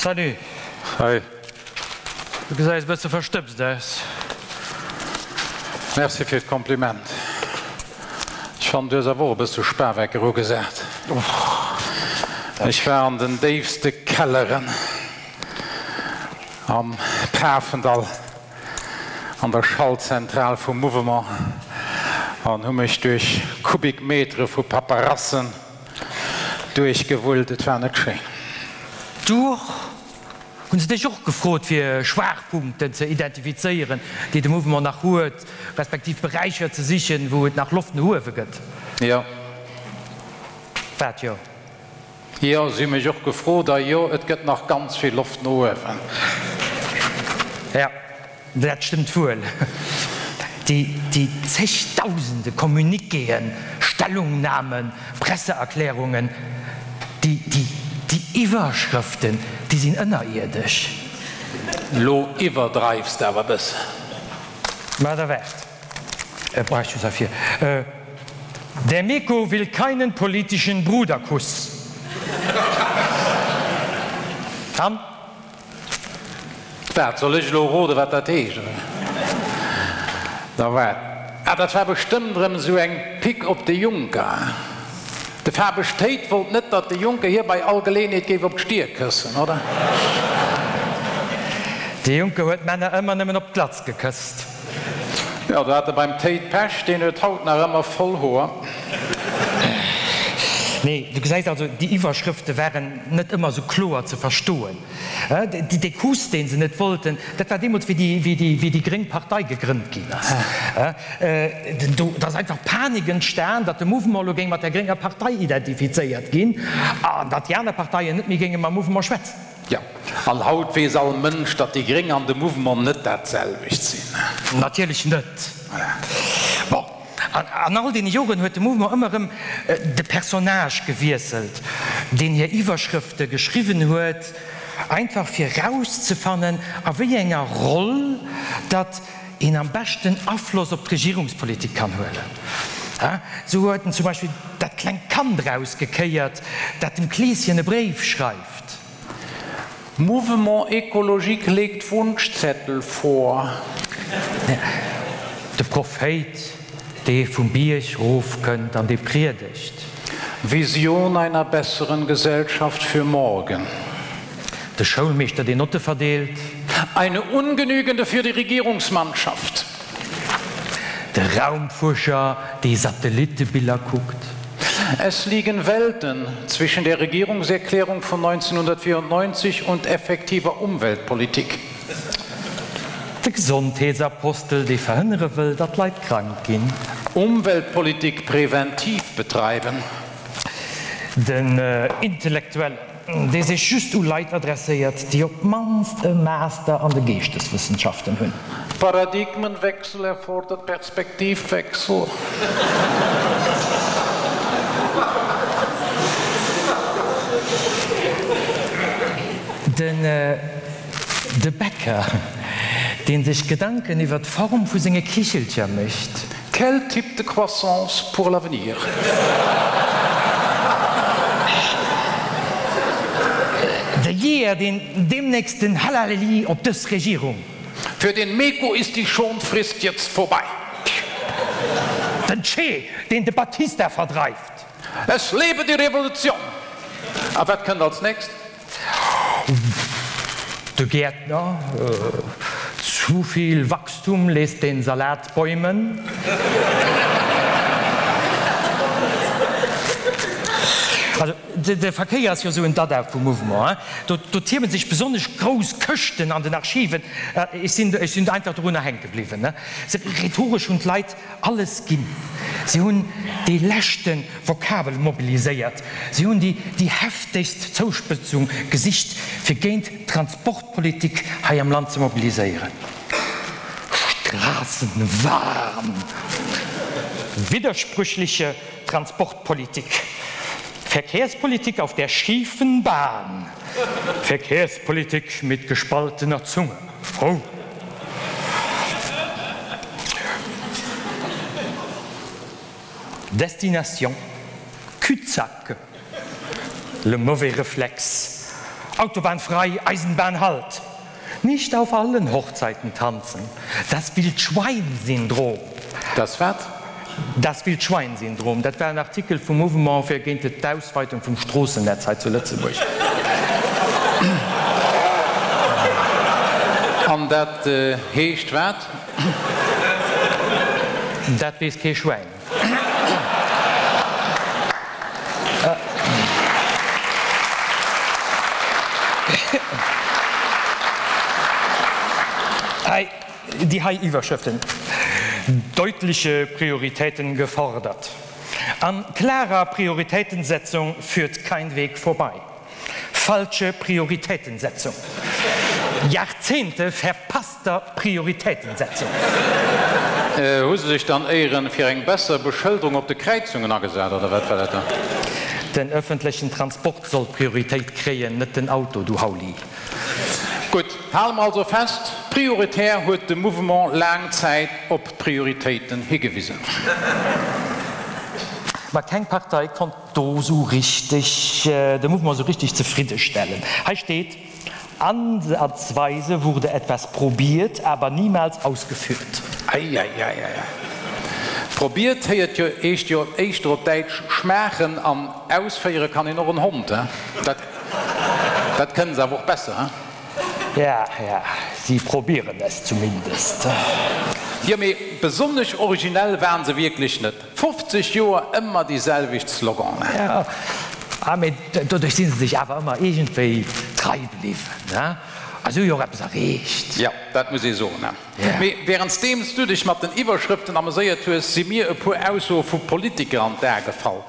Salut. Hi. Du gesäis e bësse verstëbst aus. Merci fir d'Kompliment. Ech fannen du hues awer och e bësse Spaweck erugesat. Ech war an den déifste Kelleren am Pafendall an der Schaltzentral vum Mouvement an hu mech duerch Kubikmetere vu Paperassen duerchgewullt. Et war net schéin. Du och? Hunn se dech och gefrot fir Schwaachpunkten ze identifizéieren, déi de Mouvement nach huet, respektiv Beräicher ze sichen, wou et nach Loft no uewe gëtt? Jo. Wat jo? Jo, si hu mech och gefrot, a jo, et gëtt nach ganz vill Loft no uewen. Jo, dat stëmmt wuel. Déi, déi zegdausende Communiquéen, Stellungnamen, Presseerklärungen, déi, déi, déi Iwwerschrëften, déi sinn ënnerierdesch. Lo iwwerdreifs de awer e bëssen. Mä da waart. Brauchst du dafür? Der Meko will keinen politischen Bruderkuss. An? Wat, soll ech elo roden, wat dat heescht, oder? Da waart. Ah, dat war bestëmmt erëm esou eng Pick op de Juncker. De Fabesch Théid wollt net, datt de Juncker hie bei all Geleeënheet géif op d'Stier këssen, oder? De Juncker huet d'Männer ëmmer nëmmen op d'Glatz gekësst. Jo, do hat e beim Théid Pech, deen huet haut nach ëmmer voll Hoer. Nee, du gesäis also, déi Iwwerschrëfte waren net ëmmer esou kloer ze verstoen. Dee Kuss, dee se net wollten, dat war deemools, wéi déi, wéi déi gréng Partei gegrënnt ginn ass. Do ass einfach Panik entstan, datt de Mouvement elo géing mat der grénger Partei identifizéiert ginn an datt déi aner Parteien net méi géinge mam Mouvement schwätzen. Jo, an haut weess all Mënsch, datt déi Gréng an de Mouvement net dat selwecht sinn. Natierlech net. Bon, an all deene Joren huet de Mouvement ëmmer erëm de Personnage gewiesselt, deen hir Iwwerschrëfte geschriwwen huet, einfach fir rauszefannen, a wéi enger Roll datt een am beschten Afloss op d'Regierungspolitik kann huelen. Esou huet en zum Beispill dat klengt Kand rausgekéiert, dat dem Kleeschen e Bréif schreift. Mouvement écologique legt Wunschzettel vor. De Prophéit, dee vum Bierg rofkënnt an dee priedegt. Vision einer besseren Gesellschaft für morgen. De Schoulmeeschter, deen Notte verdeelt. Eine ungenügende für die Regierungsmannschaft. De Raumfuerscher, dee Satellittebiller kuckt. Es liegen Welten zwischen der Regierungserklärung von 1994 und effektiver Umweltpolitik. De Gesondheetsapostel, dee verhënnere wëll, datt d'Leit krank ginn. Umweltpolitik präventiv betreiben. Den Intellektuellen, dee sech just u Leit adresséiert, déi op d'mannst e Master an de Geeschteswëssenschaften hunn. Paradigmenwechsel erfordert Perspektivwechsel. Den de Bäcker, dee sech Gedanken iwwer d'Form vu senge Kichelcher mécht. Quel type de croissance pour l'avenir? De Jeeër, deen deemnächst den Hallaleli op dës Regierung. Für den Meko ist die Schonfrist jetzt vorbei. Den Che, deen de Batista verdreift. Es lebe die Revolution! A wat kënnt als nächst? De Gäertner, Zu viel Wachstum lässt den Salat bäumen. Also de Verkéier ass jo esou en Dada vum Mouvement. Do tierme sech besonnesch grouss Këschten an den Archiven. Ech sinn ech sinn einfach dorunner hänke bliwwen. Rhetoresch hunn d'Leit alles ginn. Si hunn déi leschte Vokabel mobiliséiert. Si hunn déi déi heftegst Zouspëtzung gesicht, fir géint d'Transportpolitik hei am Land ze mobiliséieren. Straßenwahn, widersprüchliche Transportpolitik, Verkehrspolitik auf der schiefen Bahn, Verkehrspolitik mit gespaltener Zunge. Oh! Destination, Cul-de-sac, le mauvais réflexe, Autobahn frei, Eisenbahn halt, nicht auf allen Hochzeiten tanzen, das Wildschwein-Syndrom. Das wat? Das Wildschwein-Syndrom, dat war en Artikel vum Mouvement fir géint d'Ausweitung vum Stroossennetz hei zu Lëtzebuerg. An dat heescht wat? Dat weess kee Schwäin. Hei, déi hei Iwwerschrëften, Deutliche Prioritäten gefordert. An klarer Prioritätensetzung führt kein Weg vorbei. Falsche Prioritätensetzung. Jahrzehnte verpasster Prioritätensetzung. Hu se sech dann éieren fir eng besser Beschëlderung op de Kräizungen agesat, oder wat war dat dann? Den öffentlechen Transport soll Prioritéit kréien, net den Auto, du Hauli. Gutt, hale mer also fest, Prioritär huet de Mouvement laang Zäit op d'Prioritéiten higewisen. Ma keng Partei konnt do sou richteg de Mouvement sou richteg zefridde stellen. Hei steet, Ansatzweise wurde etwas probiert, aber niemals ausgeführt. Eieieiei. Probiert héiert jo, heescht jo éischter op Däitsch schmaachen an ausféiere kann een och en Hond, he? Dat, dat kënnen se awer och besser, he? Ja, ja, sie probieren es zumindest. Jo, mee besonnesch originell waren se wierklech net. 50 Joer ëmmer déi selwecht Sloganen. Jo, ah, mee doduerch si se sech awer ëmmer iergendwéi trei bliwwen, ne? A se hu jo och eppes erreecht. Jo, dat muss ee soen, ne? Mee wärensdeems du dech mat den Iwwerschrëften ameséiert hues, si mir e puer Aussoe vu Politiker an d'A gefall.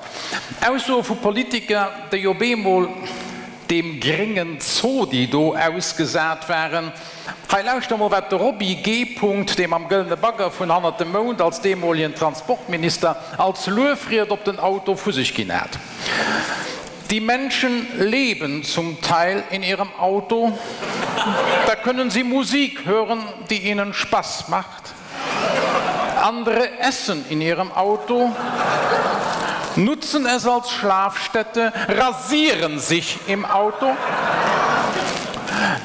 Aussoe vu Politiker, déi op eemol deem gréngen Zodi do ausgesat waren. Hei lauschter mol wat de Roby G. Punkt, dee mam gëllene Bagger vun hannert dem Mound als deemolien Transportminister, als Luefried op den Auto vu sech ginn hat. Die Menschen leben zum Teil in ihrem Auto, da können sie Musik hören, die ihnen Spass macht. Andere essen in ihrem Auto, nutzen es als Schlafstätte, rasieren sich im Auto.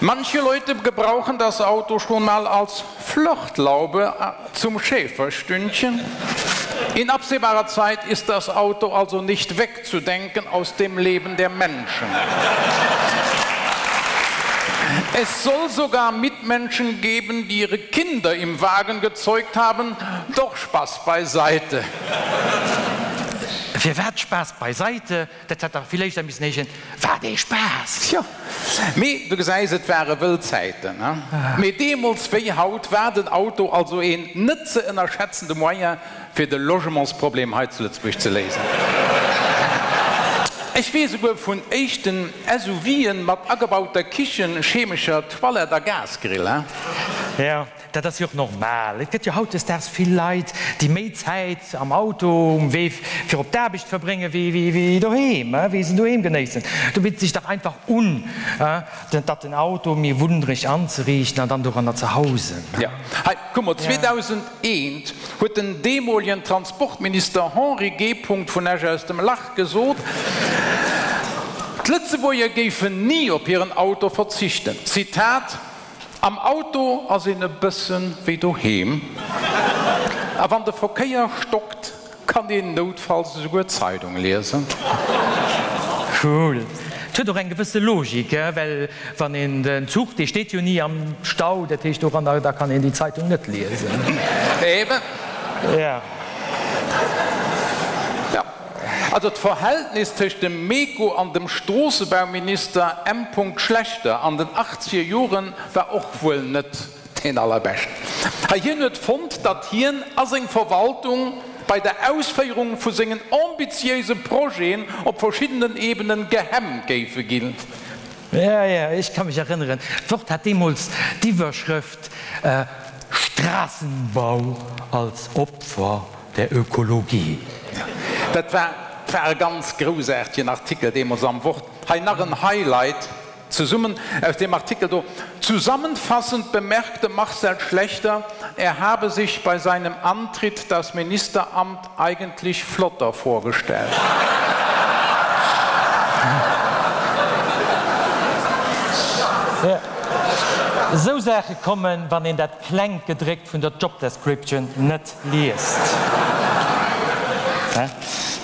Manche Leute gebrauchen das Auto schon mal als Flirtlaube zum Schäferstündchen. In absehbarer Zeit ist das Auto also nicht wegzudenken aus dem Leben der Menschen. Es soll sogar Mitmenschen geben, die ihre Kinder im Wagen gezeugt haben, doch Spaß beiseite. Firwat Spaass beiseite? Dat hätt dach vill éischter missen heeschen, Wat ee Spaass! Tjo, mee du gesäis, et ware wëll Zäiten, he? Mee deemools wéi haut war den Auto also een net ze ënnerschätzende Moyen, fir de Logementsproblem hei zu Lëtzebuerg ze léisen. Ech weess esouguer vun éischten SUVen mat agebauter Kichen, chemescher Toilette a Gasgrill, he? Jo. Dat ass jo och normal. Et gëtt jo hautdesdaags vill Leit, déi méi Zäit am Auto um Wee fir op d'Aarbecht verbréngen, wéi doheem, wéi se doheem genéissen. Do bitt et sech dach einfach un, datt den Auto méi wunnereg anzeriichten an dann doranner ze hausen. Jo, hei, kuck mol, 2001 huet den deemolegen Transportminister Henri G. Vun Esch aus dem Lach gesot, d'Lëtzebuerger géifen ni op hiren Auto verzichten. Zitat, Am Auto ass een e bëssen wéi doheem, a wann de Verkéier stockt, kann een noutfalls esouguer Zeidung liesen. Cool. Et huet och eng gewësse Logik, well wann een den Zuch, dee steet jo ni am Stau, dat heescht doranner, da kann een déi Zeitung net liesen. Eben. Ja. Ja. Also d'Verhältnis tëscht dem Meko an dem Stroossebauminister M. Schlechter an den achtzeger Joren war och wuel net deen allerbeschten. Hei hien huet fonnt, datt hien a seng Verwaltung bei der Ausféierung vu sengen ambitiéise Projeten op verschiddenen Ebenen gehemmt géife ginn. Jo, jo, ech ka mech erënneren, d'Wort hat deemools d'Iwwerschrëft Straßenbau als Opfer der Ökologie. Dat war war e ganz groussaartegen Artikel deemools am Wort. Hei nach en Highlight zesummen aus deem Artikel do, Zusammenfassend bemerkte Marcel Schlechter, er habe sich bei seinem Antritt das Ministeramt eigentlich flotter vorgestellt. Esou Saache kommen, wann een dat Klengt gedréckt vun der Job Description net liest.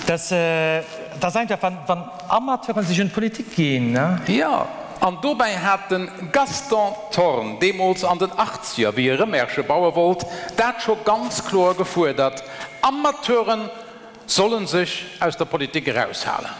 Dat ass einfach, wann Amateuren sech un d'Politik ginn. Jo, an dobäi hat de Gaston Thorn deemools an den Achtzeger, wéi e Rëmersche baue wollt, dat scho ganz kloer gefuerdert, Amateuren solle sech aus der Politik eraushalen.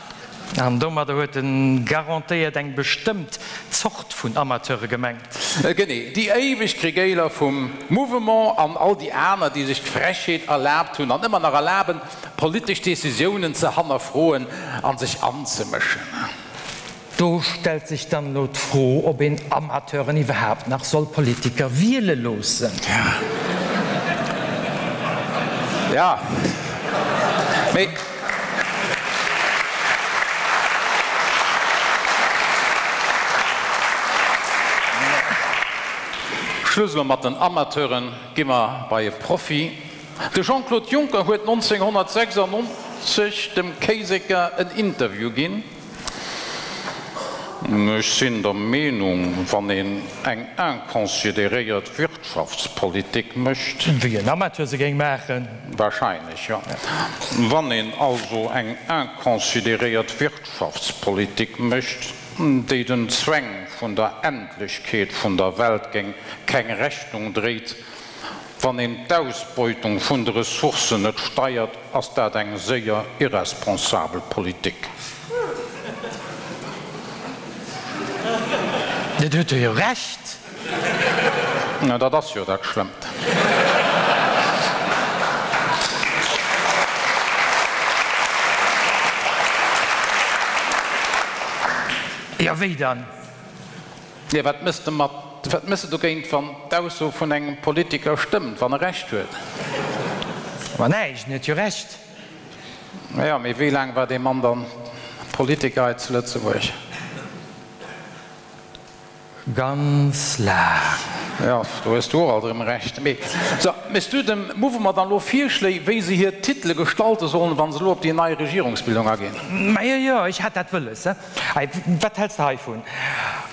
An domadder huet en garantéiert eng bestëmmt Zort vun Amateure gemengt. Genee, déi éiweg Krigéiler vum Mouvement an all déi aner, déi sech d'Frechheet erlaabt hunn an ëmmer nach erlaben, politesch Decisiounen ze hannerfroen a sech anzemëschen. Do stellt sech dann elo d'Fro, ob een Amateuren iwwerhaapt nach soll Politiker wiele loossen. Jo, mee. Schluss elo mat den Amateuren, gi mer bei e Profi. De Jean-Claude Juncker huet 1996 dem Kéiseker en Interview ginn. Ech sinn der Meenung, wann een eng inconsideréiert Wirtschaftspolitik mécht. Wéi en Amateur se géing maachen. Wahrscheinlech, jo. Wann een also eng inconsideréiert Wirtschaftspolitik mécht, déi den Zwäng vun der Endlechkeet vun der Welt géng keng Rechnung dréit, Wann een d'Ausbeutung vun de Ressourcen net steiert, ass dat eng séier irresponsabel Politik. Dat huet e jo Recht. Na, dat ass jo dat Schlëmmt. Jo, wéi dann? Jo, wat mëss de mat, wat mëss de dogéint, wann d'Ausso vun engem Politiker stëmmt, wann e Recht huet? Ma näischt, en huet jo Recht. Jo, mee wéi laang war dee Mann dann Politiker hei zu Lëtzebuerg? Ganz laang. Jo, do hues du och alt erëm Recht. Mee, so, méchs du dem Mouvement dann elo Virschléi, wéi se hir Titele gestalte sollen, wa se elo op déi nei Regierungsbildung aginn? Ma jo, jo, ech hat dat wëlles. Hei, wat häls de heivun?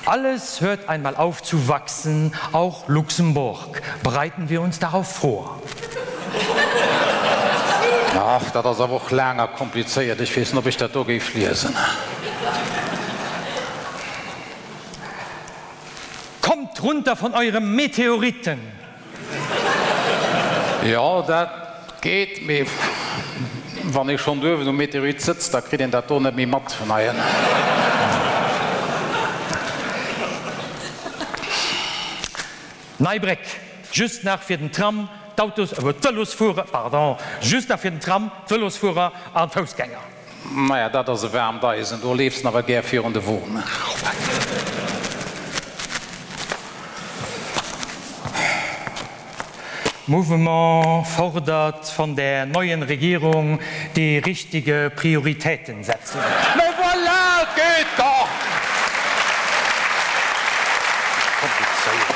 Alles hört einmal auf zu wachsen, auch Luxemburg. Bereiten wir uns darauf vor? Ach, dat ass awer och laang a komplizéiert. Ech weess net, ob ech dat do géif liesen. Kommt runter von eurem Meteoriten! Jo, dat geet, mee wann ee schonn uewen um Meteorit sëtzt, da kritt een dat do net méi mat vun hei ënnen. Nei Bréck, just nach fir den Tram, d'Autos, d'Vëlosfuerer, pardon, just nach fir den Tram, d'Vëlosfuerer an d'Foussgänger. Maja, dat ass e waarmt Eisen, do leefs de awer gär virun de Won. Mouvement fordert von der neuen Regierung die richtige Prioritätensetzung. Mais voilà, et geet dach! Komplizéiert.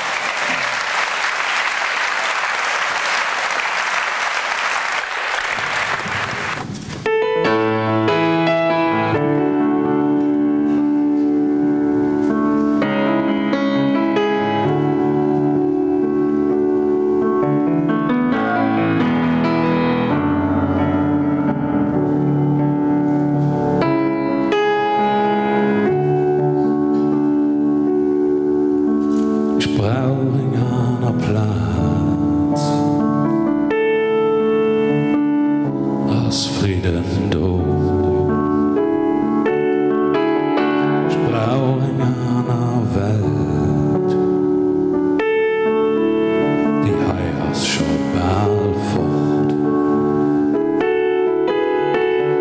Ech brauch eng aner Plaz. Ass Fridden do? Ech brauch eng aner Welt, déi hei ass scho bal fort.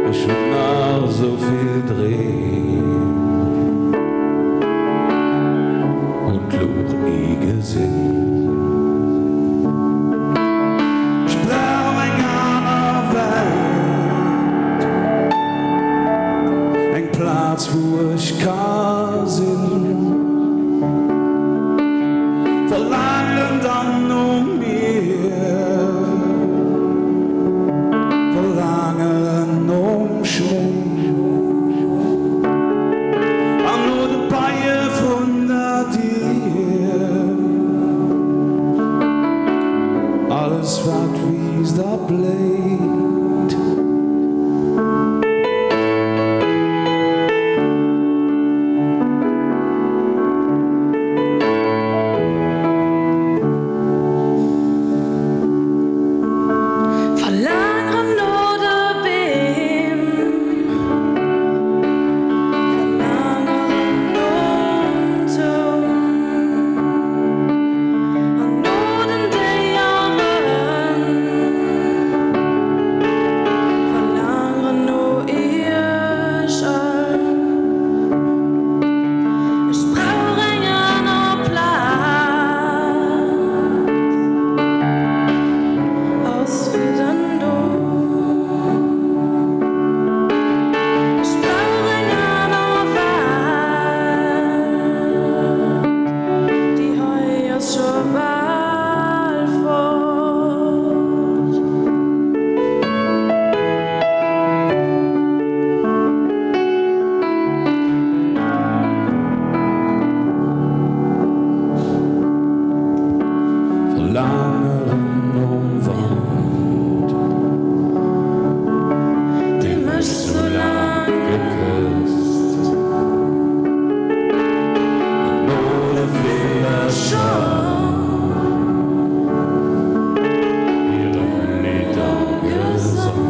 Ech hunn nach esou vill Dreem hunn d'Luucht ni gesinn. Ech brauch eng aner Welt, eng Plaz wou ech ka sinn. Verlaangen dann no mir, verlaangen nom Schnéi an no de Beie vrun der Dier. Alles wat wiisst a bléit. Verlaangeren no de Beem. Langeren Owend, dee mech sou laang gekësst an no de Villercher hirem Liddergesank.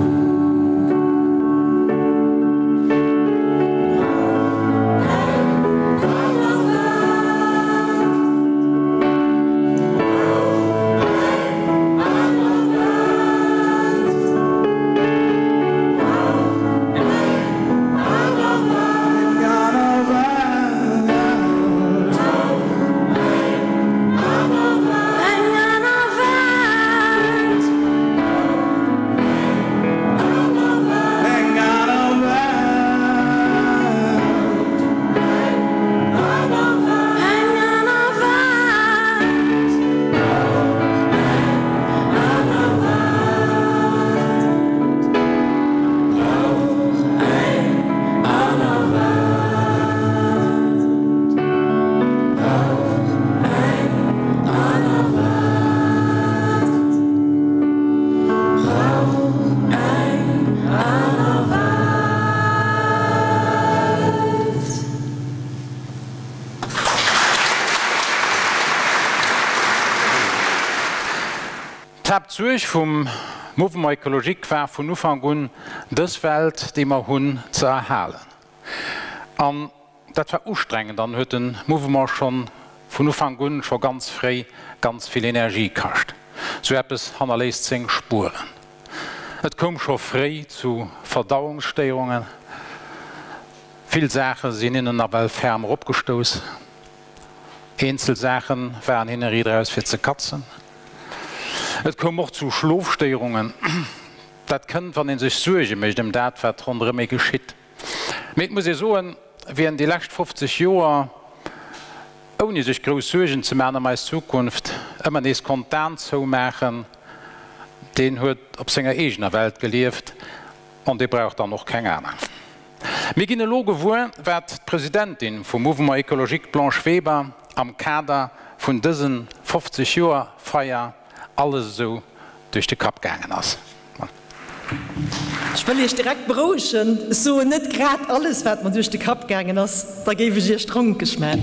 D'Haaptsuerg vum Mouvement écologique war vun Ufank un, dës Welt, déi mer hunn, ze erhalen. An dat war ustrengend an huet de Mouvement schonn vun Ufank un, scho ganz fréi, ganz vill Energie kascht. Sou eppes hannerléisst seng Spueren. Et koum scho fréi zu Verdauungsstéierungen. Vill Saache sinn hinnen nawell ferm eropgestouss. Eenzel Saache waren hinne riit eraus fir ze katzen. Et koum och zu Schlofstéierungen. Dat kënnt, wann ee sech Suerge mécht ëm dat, wat ronderëm ee geschitt. Mee et muss ee soen, wien déi lescht 50 Joer, ouni sech grouss Suergen ze maachen ëm eis Zukunft, ëmmer nees konnt d'Aen zoumaachen, deen huet op senger eegener Welt gelieft an dee brauch dann och keng aner. Mir ginn elo gewuer, wat d'Presidentin vum Mouvement Ecologique Blanche Weber am Kader vun dëse 50 Joer Feier alles esou duerch de Kapp gaangen ass. Ech wëll Iech direkt berouegen, ech soen net grad alles, wat mer duerch de Kapp gaangen ass, da géif ech Iech dronkeg man.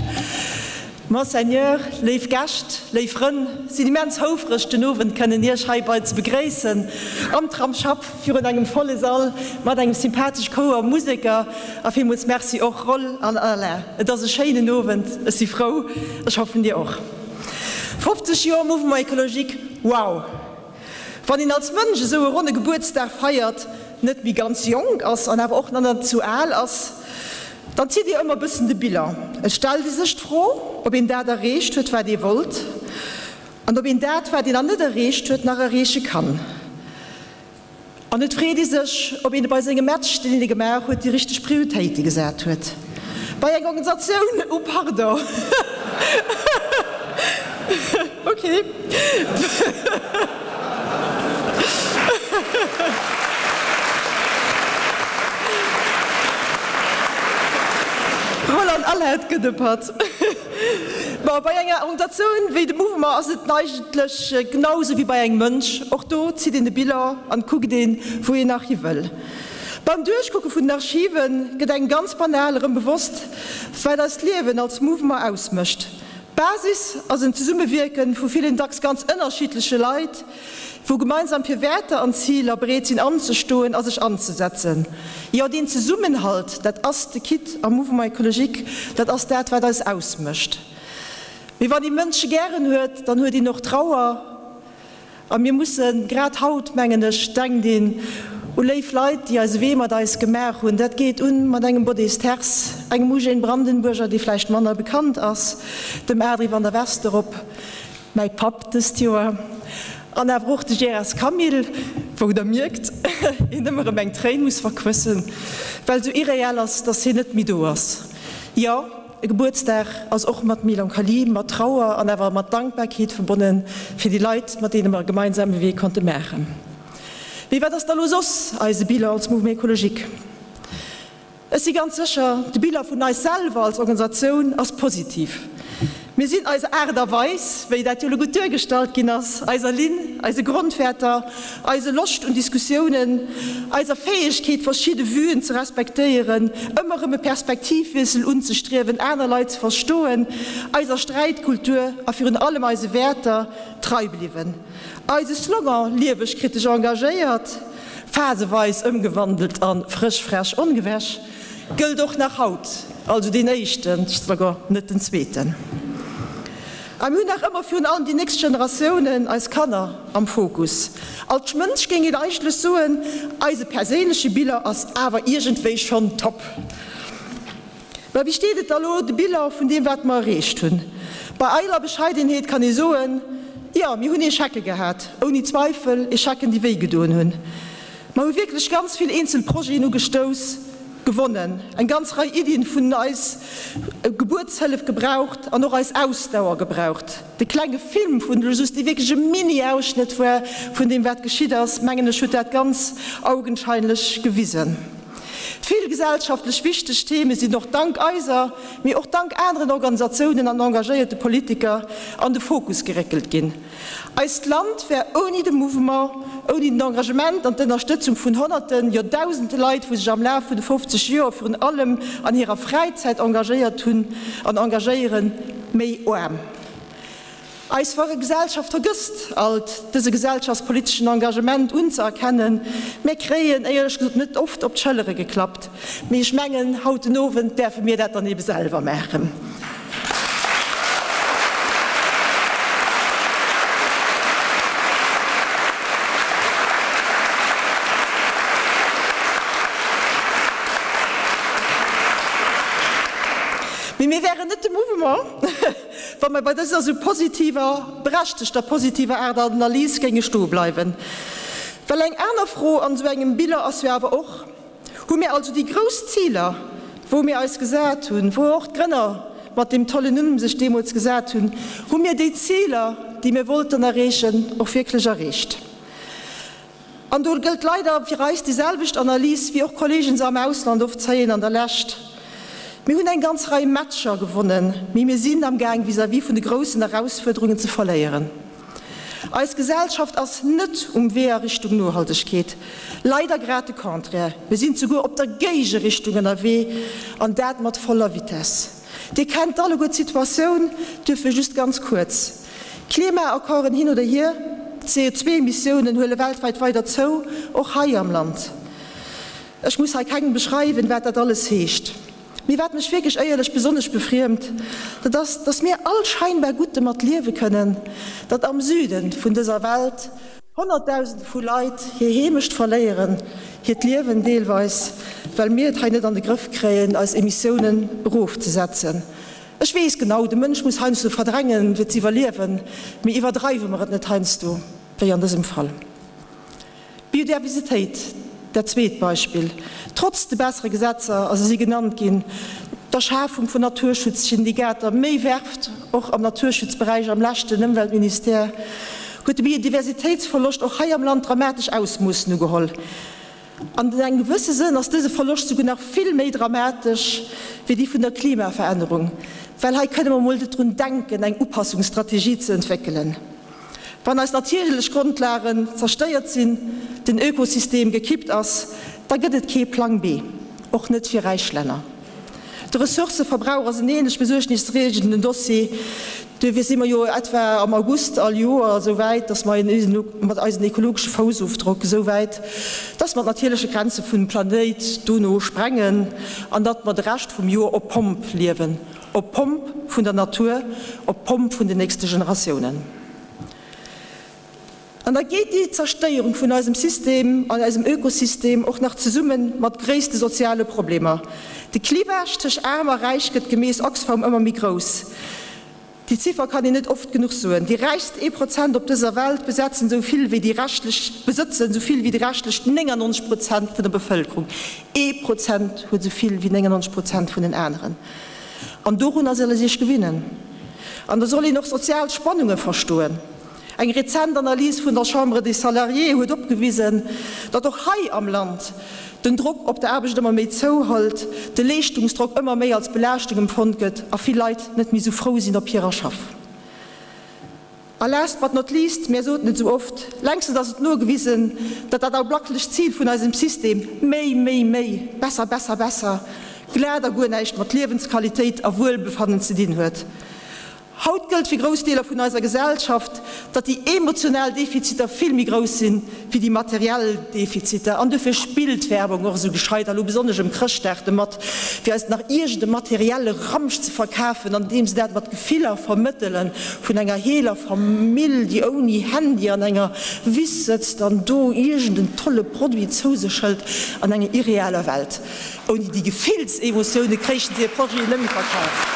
Monseigneur, léif Gäscht, léif Frënn, sinn immens houfreg den Owend kënnen Iech heibai ze begréissen am Tramsschapp virun engem volle Sall mat engem sympathesch Chouer Museker a villmools Merci och Roll an Alain. Et ass e schéinen Owend, ech si frou, ech hoffen Dir och. 50 Joer Mouvement Ecologique, wow! Wann een als Mënsch esou e ronne Gebuertsdag feiert, net méi ganz jonk ass an awer och nach net zu al ass, dann zitt ee ëmmer bëssen de Bilan. Et stellt ee sech d'Fro, ob een dat erreecht huet, wat ee wollt, an ob een dat, wat een nach net erreecht huet, nach erreeche kann. An et freet ee sech, ob een bei sengem Match, deen ee gemaach huet, déi richteg Prioritéite gesat huet. Bei enger Organisatioun, oh pardon, ok. Roland Alain, et gëtt e Patt. Bon, bei enger Organisatioun wéi dem Mouvement ass et eigentlech genau esou wéi bei engem Mënsch, och do zitt een de Bilan an kuckt een, wou een nach hi wëll. Beim Duerchkucke vun den Archive gëtt engem ganz banal erëm bewosst, wat eist Liewen als Mouvement ausmécht. D'Basis ass en Zesummewierke vu villen, dacks ganz ënnerschiddleche Leit, wou gemeinsam fir Wäerter an Ziler bereet sinn anzestoen a sech anzesetzen. Jo, deen Zesummenhalt, dat ass de Kitt am Mouvement écologique, dat ass dat, wat eis ausmécht. Mee wann ee Mënsche gären huet, dann huet een och Trauer. A mir mussen, grad haut, mengen ech, denkt een u léif Leit, déi eise Wee mat eis gemaach hunn. Dat geet un mat engem Bodé Sters, engem Eugène Brandenburger, dee vläicht manner bekannt ass, dem Adri van der Westerop, Mäi Papp dëst Joer, an awer och de Gérard Camille, wou der mierkt, een ëmmer erëm eng Tréin muss verquëssen, well esou irreell ass, dass hien net méi do ass. Jo, e Gebuertsdag ass och mat Melancholie, mat Trauer an awer mat Dankbarkeet verbonnen fir déi Leit, mat deene mer e gemeinsame Wee konnte maachen. Mee wat ass da lo soss eise Bilan als Mouvement Ecologique? Ech si ganz sécher, de Bilan vun eis selwer als Organisatioun ass positiv. Mir sinn eiser Aart a Weis, wéi dat jo elo gutt duergestallt ginn ass, eiser Linn, eise Grondwäerter, eise Loscht un Diskussiounen, eiser Fäegkeet, verschidde Vuen ze respektéieren, ëmmer erëm e Perspektivwiessel unzestriewen, aner Leit ze verstoen, eiser Sträitkultur a virun allem eise Wäerter trei bliwwen. Eise Slogan Lieweg, kritesch, engagéiert, phaseweis ëmgewandelt a frësch, frech, ongewäsch, Gëllt och nach haut, also deen éischten Slogan, net den zweeten. A mir hunn nach ëmmer virun allem déi nächst Generatiounen, eis Kanner, am Fokus. Als Mënsch géing een eigentlech soen, eise perséinleche Bilan ass awer iergendwéi schonn top. Mä wéi steet et da lo de Bilan vun deem wat mer erreecht hunn? Bei eiler Bescheidenheet kann ee soen, jo, mir hunn Echecke gehat, ouni Zweifel Echecken déi wéi gedoen hunn. Mer hu wierklech ganz vill eenzel Projeten ugestouss, gewonnen, eng ganz Rei Iddien vun eis Gebuertshëllef gebraucht an och eis Ausdauer gebraucht. De klenge Film vun elo just, dee wierklech e Mini-Ausschnëtt war vun deem wat geschitt ass, mengen ech, huet dat ganz augenscheinlech gewisen. Vill gesellschaftlech wichteg Theme sinn och dank eiser, mee och dank aneren Organisatiounen an engagéierte Politiker an de Fokus geréckelt ginn. Eist Land wär ouni de Mouvement, ouni den Engagement an d'Ënnerstëtzung vun Honnerten, jo Dausende Leit, wou sech am Laf vun de 50 Joer virun allem an hirer Fräizäit engagéiert hunn an engagéieren, méi aarm. Eis Gesellschaft vergësst alt, dëse gesellschaftspoliteschen Engagement unzëerkennen. Mär kréien, éierlech gesot, net oft op d'Schëllere geklappt, mee ech mengen, haut den Owend däerfe mir dat dann ebe selwer maachen. Mee mir wären net de Mouvement, wa mer bei dëser esou positiver, berechtegter positiver Aart Analys géinge stoe bleiwen. Well eng aner Fro an esou engem Bilan ass jo awer och, Hu mir also déi grouss Ziler, wou mir eis gesat hunn, wou och d'Grënner mat deem tollen Numm sech deemools gesat hunn, hu mir déi Ziler, déi mir wollten erreechen, och wierklech erreecht? An do gëllt leider fir eis déi selwecht Analys, wéi och Kollegen se am Ausland oft zéien an der Lescht, Mir hunn eng ganz Rei Matcher gewonnen, mee mir sinn amgaang vis-à-vis vun de groussen Erausfuerderungen ze verléieren. Eis Gesellschaft ass net um Wee a Richtung Nohaltegkeet, leider grad de Contraire, mir sinn souguer op der Géigerichtung ënnerwee, an dat mat voller Vitesse. Dir kennt alleguer d'Situatioun, duerfir just ganz kuerz, Klimaaccorden hin oder hier, d'CO2-Emissiounen huele weltwäit weider zou, och hei am Land. Ech muss hei kengem beschreiwen, wat dat alles heescht. Mee wat mech wierklech éierlech besonnesch befriemt, dat ass, dass mir all scheinbar gutt domat liewe kënnen, datt am Süde vun dëser Welt, Honnertdausende vu Leit hir Heemecht verléieren, hiert Liewen deelweis, well mir et hei net an de Grëff kréien, eis Emissiounen erofzesetzen. Ech weess genau, de Mënsch muss heiansdo verdrängen, fir z'iwwerliewen, mee iwwerdreiwe mer et net heiansdo, wéi an dësem Fall. Biodiversitéit, dat zweet Beispill, Trotz de bessere Gesetzer, a se si genannt ginn, der Schafung vun Naturschutzsyndikater, méi Werft och am Naturschutzberäich am leschten Ëmweltministère, huet de Biodiversitéitsverloscht och hei am Land dramatesch Ausmoossen ugeholl. An engem gewësse Sënn ass dëse Verloscht souguer nach vill méi dramatesch wéi déi vun der Klimaverännerung, well hei kënne mer emol net drun denken, eng Upassungsstrategie ze entwéckelen. Wann eis natierlech Grondlagen zerstéiert sinn, den Ökosystem gekippt ass, da gëtt et kee Plang B, och net fir räich Länner. De Ressourcëverbrauch ass en ähnlech besuergniserreegenden Dossier. Duerfir si mer jo etwa am August all Joer esou wäit, dass mer mat eisen ekologesche Foussofdrock esou wäit, dass mer d'natierleche Grenze vum Planéit dono sprengen an datt mer de Rescht vum Joer op Pomp liewen. Op Pomp vun der Natur, op Pomp vun den nächste Generatiounen. An da geet déi Zerstéierung vun eisem System an eisem Ökosystem och nach zesumme mat gréisste soziale Problemer. De Clivage tëscht Aarm a Räich gëtt gemäss Oxfam ëmmer méi grouss. Déi Ziffer kann een net oft genuch soen, Déi räichst ee Prozent op dëser Welt besetzen esou vill wéi déi reschtlech, besëtzen esou vill wéi déi reschtlech 99 Prozent vun der Bevëlkerung. Ee Prozent huet esou vill wéi 99 Prozent vun den aneren. An dorunner soll ee sech gewinnen. An da soll een och sozial Spannunge verstoen. Eng rezent Analys vun der Chambre des Salariés huet opgewisen, datt och hei am Land. Den Drock op der Aarbecht ëmmer méi zouhëlt, de Leeschtungsdrock ëmmer méi als Belaaschtung empfonnt gëtt a vill Leit net méi sou frou sinn op hirer Schaff. A last but not least, mär soten et sou oft, längstens ass et nogewisen, datt dat aublacklecht Zil vun eisem System, méi, méi, méi, besser, besser, besser, glat a guer näischt mat Liewensqualitéit a Wuelbefannen ze dinn huet. Haut gëllt fir grouss Deeler vun eiser Gesellschaft, datt déi emotional Defiziter vill méi grouss sinn, wéi déi materiell Defiziter. An dofir spillt d'Werbung och esou gescheit, a lo besonnesch ëm Chrëschtdag, domat, fir eis nach iergend e materielle Ramsch ze verkafen, andeem se dat mat Gefiller vermëttelen vun enger heeler Famill, déi ouni Handy an enger Wiss sëtzt an do iergend en tolle Produit zou sech hëlt an enger irrealer Welt. Ouni déi Gefillsemotioune kréichen se hir Produiten net méi verkaaft.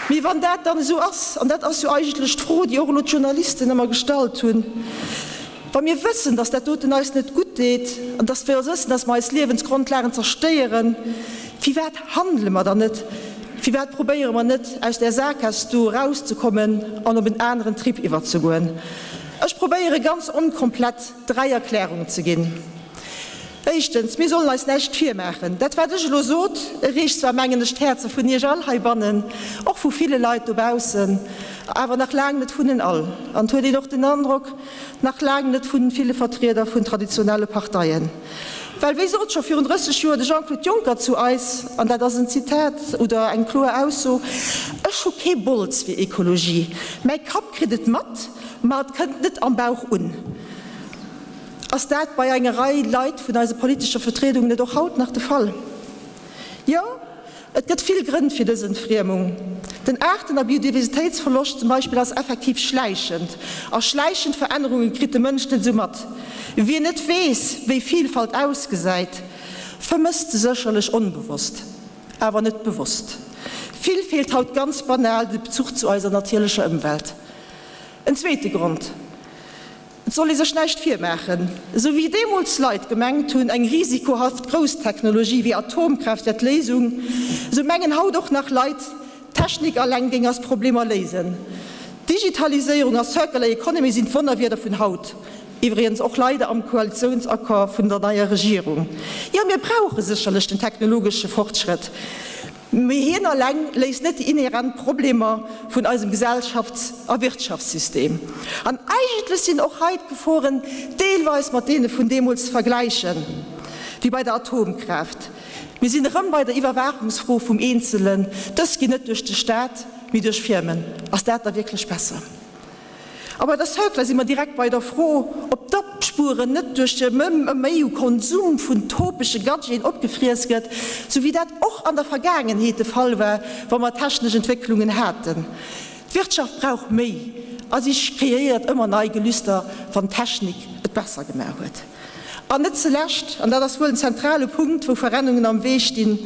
Mee wann dat dann esou ass, an dat ass jo eigentlech d'Fro, déi och elo d'Journalisten ëmmer gestallt hunn, wa mir wëssen, datt dat doten eis net gutt deet an datt mir wëssen, datt mer eis Liewensgrondlagen zerstéieren, firwat handele mer dann net? Firwat probéiere mer net, aus där Saakgaass do erauszekommen an op en aneren Trip iwwerzegoen? Ech probéiere ganz onkomplett 3 Erklärungen ze ginn. Éischtens, mir sollen eis näischt virmaachen. Dat, wat ech elo sot, erreecht zwar, mengen ech, d'Häerze vun Iech all heibannen, och vu ville Leit dobaussen, awer nach laang net vun en all. An et huet een och den Androck, nach laang net vun ville Vertrieder vun traditionelle Parteien. Well wéi sot scho virun 30 Joer de Jean-Claude Juncker zu eis, an dat ass en Zitat oder eng kloer Ausso, Ech hu kee Bols fir Ekologie. Mäi Kapp kritt et mat, ma et kënnt net am Bauch un. Ass dat bei enger Rei Leit vun eise politescher Vertriedung net och haut nach de Fall? Jo. Et gëtt vill Grënn fir dës Entfriemung. Den Aarten a Biodiversitéitsverloscht zum Beispill ass effektiv schläichend. A schläichend Verännerunge kritt de Mënsch net esou mat. Wien net weess, wéi Vilfalt ausgesäit, vermësst se sécherlech onbewosst, awer net bewosst. Vill feelt haut ganz banal de Bezuch zu eiser natierlecher Ëmwelt. En zweete Grond. Et soll ee sech näischt virmaachen, esou wéi deemools Leit gemengt hunn, eng risikohaft Grousstechnologie wéi Atomkraaft wär d'Léisung, esou mengen haut och nach Leit, d'Technik alleng géing eis Problemer léisen. Digitaliséierung a Circular Economy sinn d'Wonnerwierder vun haut, iwwregens och leider am Koalitiounsaccord vun der neier Regierung. Jo, mir brauche sécherlech den technologesche Fortschrëtt. Mee hien alleng léist net déi inhärent Problemer vun eisem Gesellschafts a Wirtschaftssystem. An eigentlech sinn och hei d'Geforen deelweis mat deene vun deemools ze vergläichen, wéi bei der Atomkraaft. Mir sinn erëm bei der Iwwerwaachungsfro vum Eenzelen. Dës ginn net duerch de Staat, mee duerch Firmen. Ass dat da wierklech besser? A bei der Circular si mer direkt bei der Fro, ob d'Abspueren net duerch e Méi u Konsum vun topesche Gadgeten opgefriess gëtt, sou wéi dat och an der Vergaangenheet de Fall war, wa mer technesch Entwécklungen haten. D'Wirtschaft brauch méi a si kreéiert ëmmer nei Gelüster, wann d'Technik et besser gemaach huet. An net zulescht, an dat ass wuel en zentrale Punkt, wou Verrennungen am Wee stinn,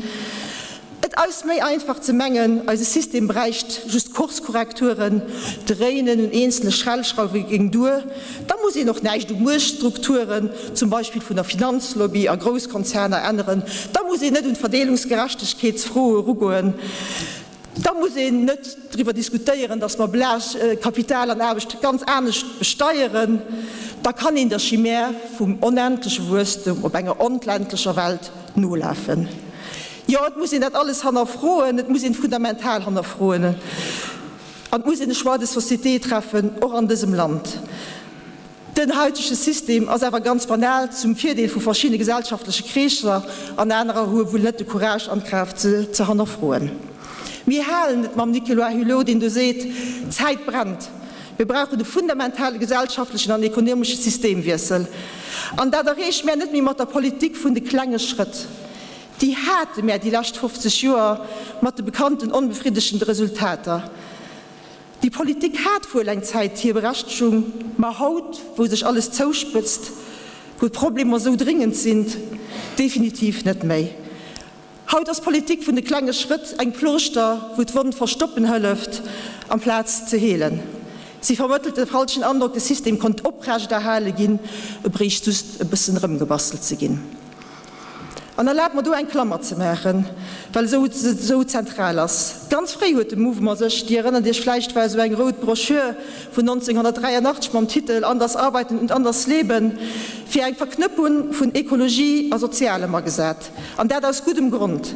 Et eis méi einfach ze mengen, eise System bräicht just Kurskorrekturen, d'Dréinen un eenzele Schrellschrauwe géing duer, da muss een och näischt u Muechtstrukturen, zum Beispill vun der Finanzlobby a Grousskonzerner, änneren, da muss een net un d'Verdeelungsgerechtegkeetsfro erugoen, da muss een net driwwer diskutéieren, datt mer Belage, Kapital an Aarbecht ganz anescht besteieren, da kann een der Chimère vum onendleche Wuesstum op enger onendlecher Welt nolafen. Jo, et muss een dat alles hannerfroen, et muss een fundamental hannerfroen an et muss een e Choix de société treffen, och an dësem Land. Den haitege System ass awer ganz banal zum Virdeel vu verschiddene gesellschaftleche Kreesser an anerer hu wuel net de Courage an d'Kraaft se ze hannerfroen. Mir halen et mam Nicolas Hulot, deen do seet, D'Zäit brennt, mir brauchen e fundamentale gesellschaftlechen an ekonomesche Systemwiessel. An dat erreeche mär net méi mat der Politik vun de klenge Schrëtt. Déi hate mär déi lescht 50 Joer, mat de bekannten onbefriddegende Resultater. Déi Politik hat wuel eng Zäit hir Berechtegung, ma haut, wou sech alles zouspëtzt, wou d'Problemer sou dringend sinn, definitiv net méi. Haut ass d'Politik vun de klenge Schrëtt eng Plooschter, wou d'Wonn verstoppen hëlleft, amplaz ze heelen. Si vermëttelt de falschen Androck, de System konnt oprechterhale ginn, e bréicht just e bëssen erëmgebastelt ze ginn. An erlaabt mer do eng Klammer ze maachen, well esou esou zentral ass. Ganz fréi huet de Mouvement sech, Dir erënnert Iech vläicht, war esou eng rout Broschür vun 1983 mam Titel Anders arbeiten und anders leben, fir eng Verknëppung vun Ekologie a Sozialem agesat. An dat aus guddem Grond.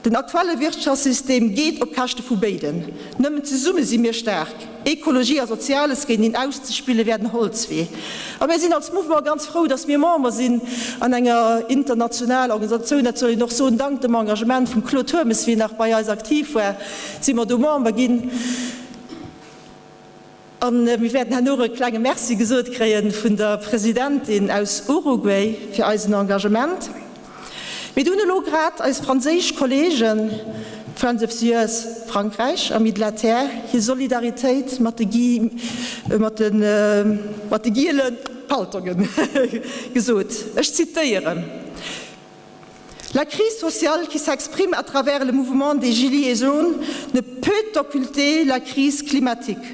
Den aktuelle Wirtschaftssystem geet op Käschte vu béiden. Nëmmen zesumme si mir staark. Ekologie a Soziales géinteneen auszespille wär den Holzwee. A mir sinn als Mouvement ganz frou, datt mir Member sinn an enger internationaler Organisatioun, dat soll een och soen, dank dem Engagement vum Claude Turmes, wéi en nach bei eis aktiv war, si mer do Member ginn. A mir wäerten herno och e klenge Merci gesot kréie vun der Presidentin aus Uruguay fir eisen Engagement. Mir hunn elo grad eis franséisch Kollegen, d'Friends of the Earth Frankräich, Amis de la Terre, hir Solidaritéit mat de mat de giele Paltonge gesot. Ech zitéieren. La crise sociale qui s'exprime à travers le mouvement des gilets jaunes ne peut occulter la crise climatique.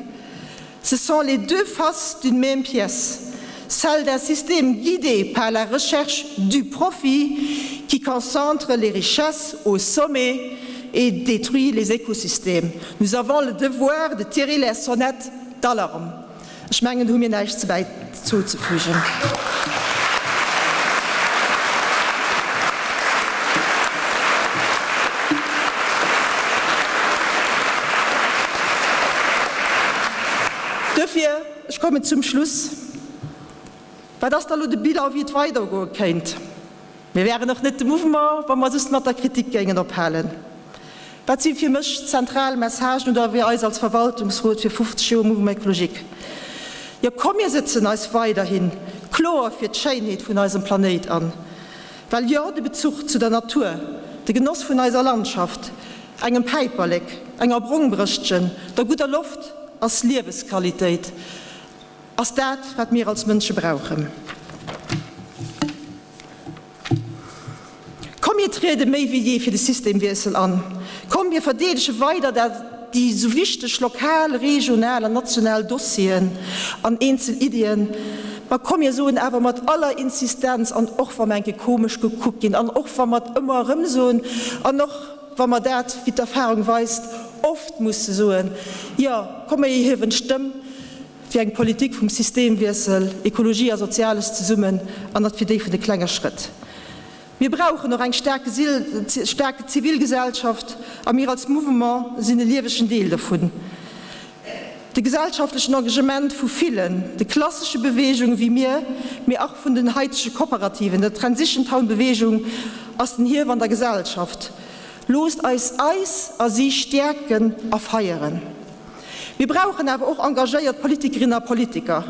Ce sont les deux faces d'une même pièce, celle d'un système guidé par la recherche du profit qui concentre les richesses au sommet et détruit les écosystèmes. Nous avons le devoir de tirer la sonnette d'alarme. Ech mengen, do hu mir näischt ze bäizozefügen. Duerfir, ech kommen zum Schluss, Wat ass da elo de Bilan, wéi et weidergoe kéint? Mir wären och net de Mouvement, wa mer just mat der Kritik géingen ophalen. Wat si fir mech zentral Messagen oder fir eis als Verwaltungsrot fir 50 Joer Mouvement Écologique? Jo, komm mir sëtzen eis weiderhi kloer fir d'Schéinheet vun eisem Planéit an. Well jo, de Bezuch zu der Natur, de Genoss vun eiser Landschaft, engem Päiperlek, enger Brongbrëschtchen, der gudder Loft ass Liewesqualitéit, ass dat, wat mir als Mënsche brauchen. Komm mir triede méi wéi jee fir de Systemwiessel an. Komm mir verdeedege weider dat déi esou wichteg lokal, regional an national Dossieren an eenzel Iddien. Ma komm mir soen awer mat aller Insistenz, an och wa mer enke komesch gekuckt ginn, an och wa mer et ëmmer erëm soen, an och wa mer dat, wéi d'Erfahrung weist, oft musse soen, jo, komm mir erhiewen d'Stëmm, Fir eng Politik vum Systemwiessel, Ekologie a Soziales zesummen, an net fir déi vun de klenge Schrëtt. Mir brauchen och eng staark Zivilgesellschaft, a mir als Mouvement sinn e liewegen Deel dovun. De gesellschaftlechen Engagement vu villen, de klassesche Beweegunge wéi mir, mee och vun den haitege Kooperativen, der Transition Town Beweegung, ass den Hief an der Gesellschaft. Loosst eis eis a si stäerken a feieren. Mir brauchen awer och engagéiert Politikerinnen a Politiker.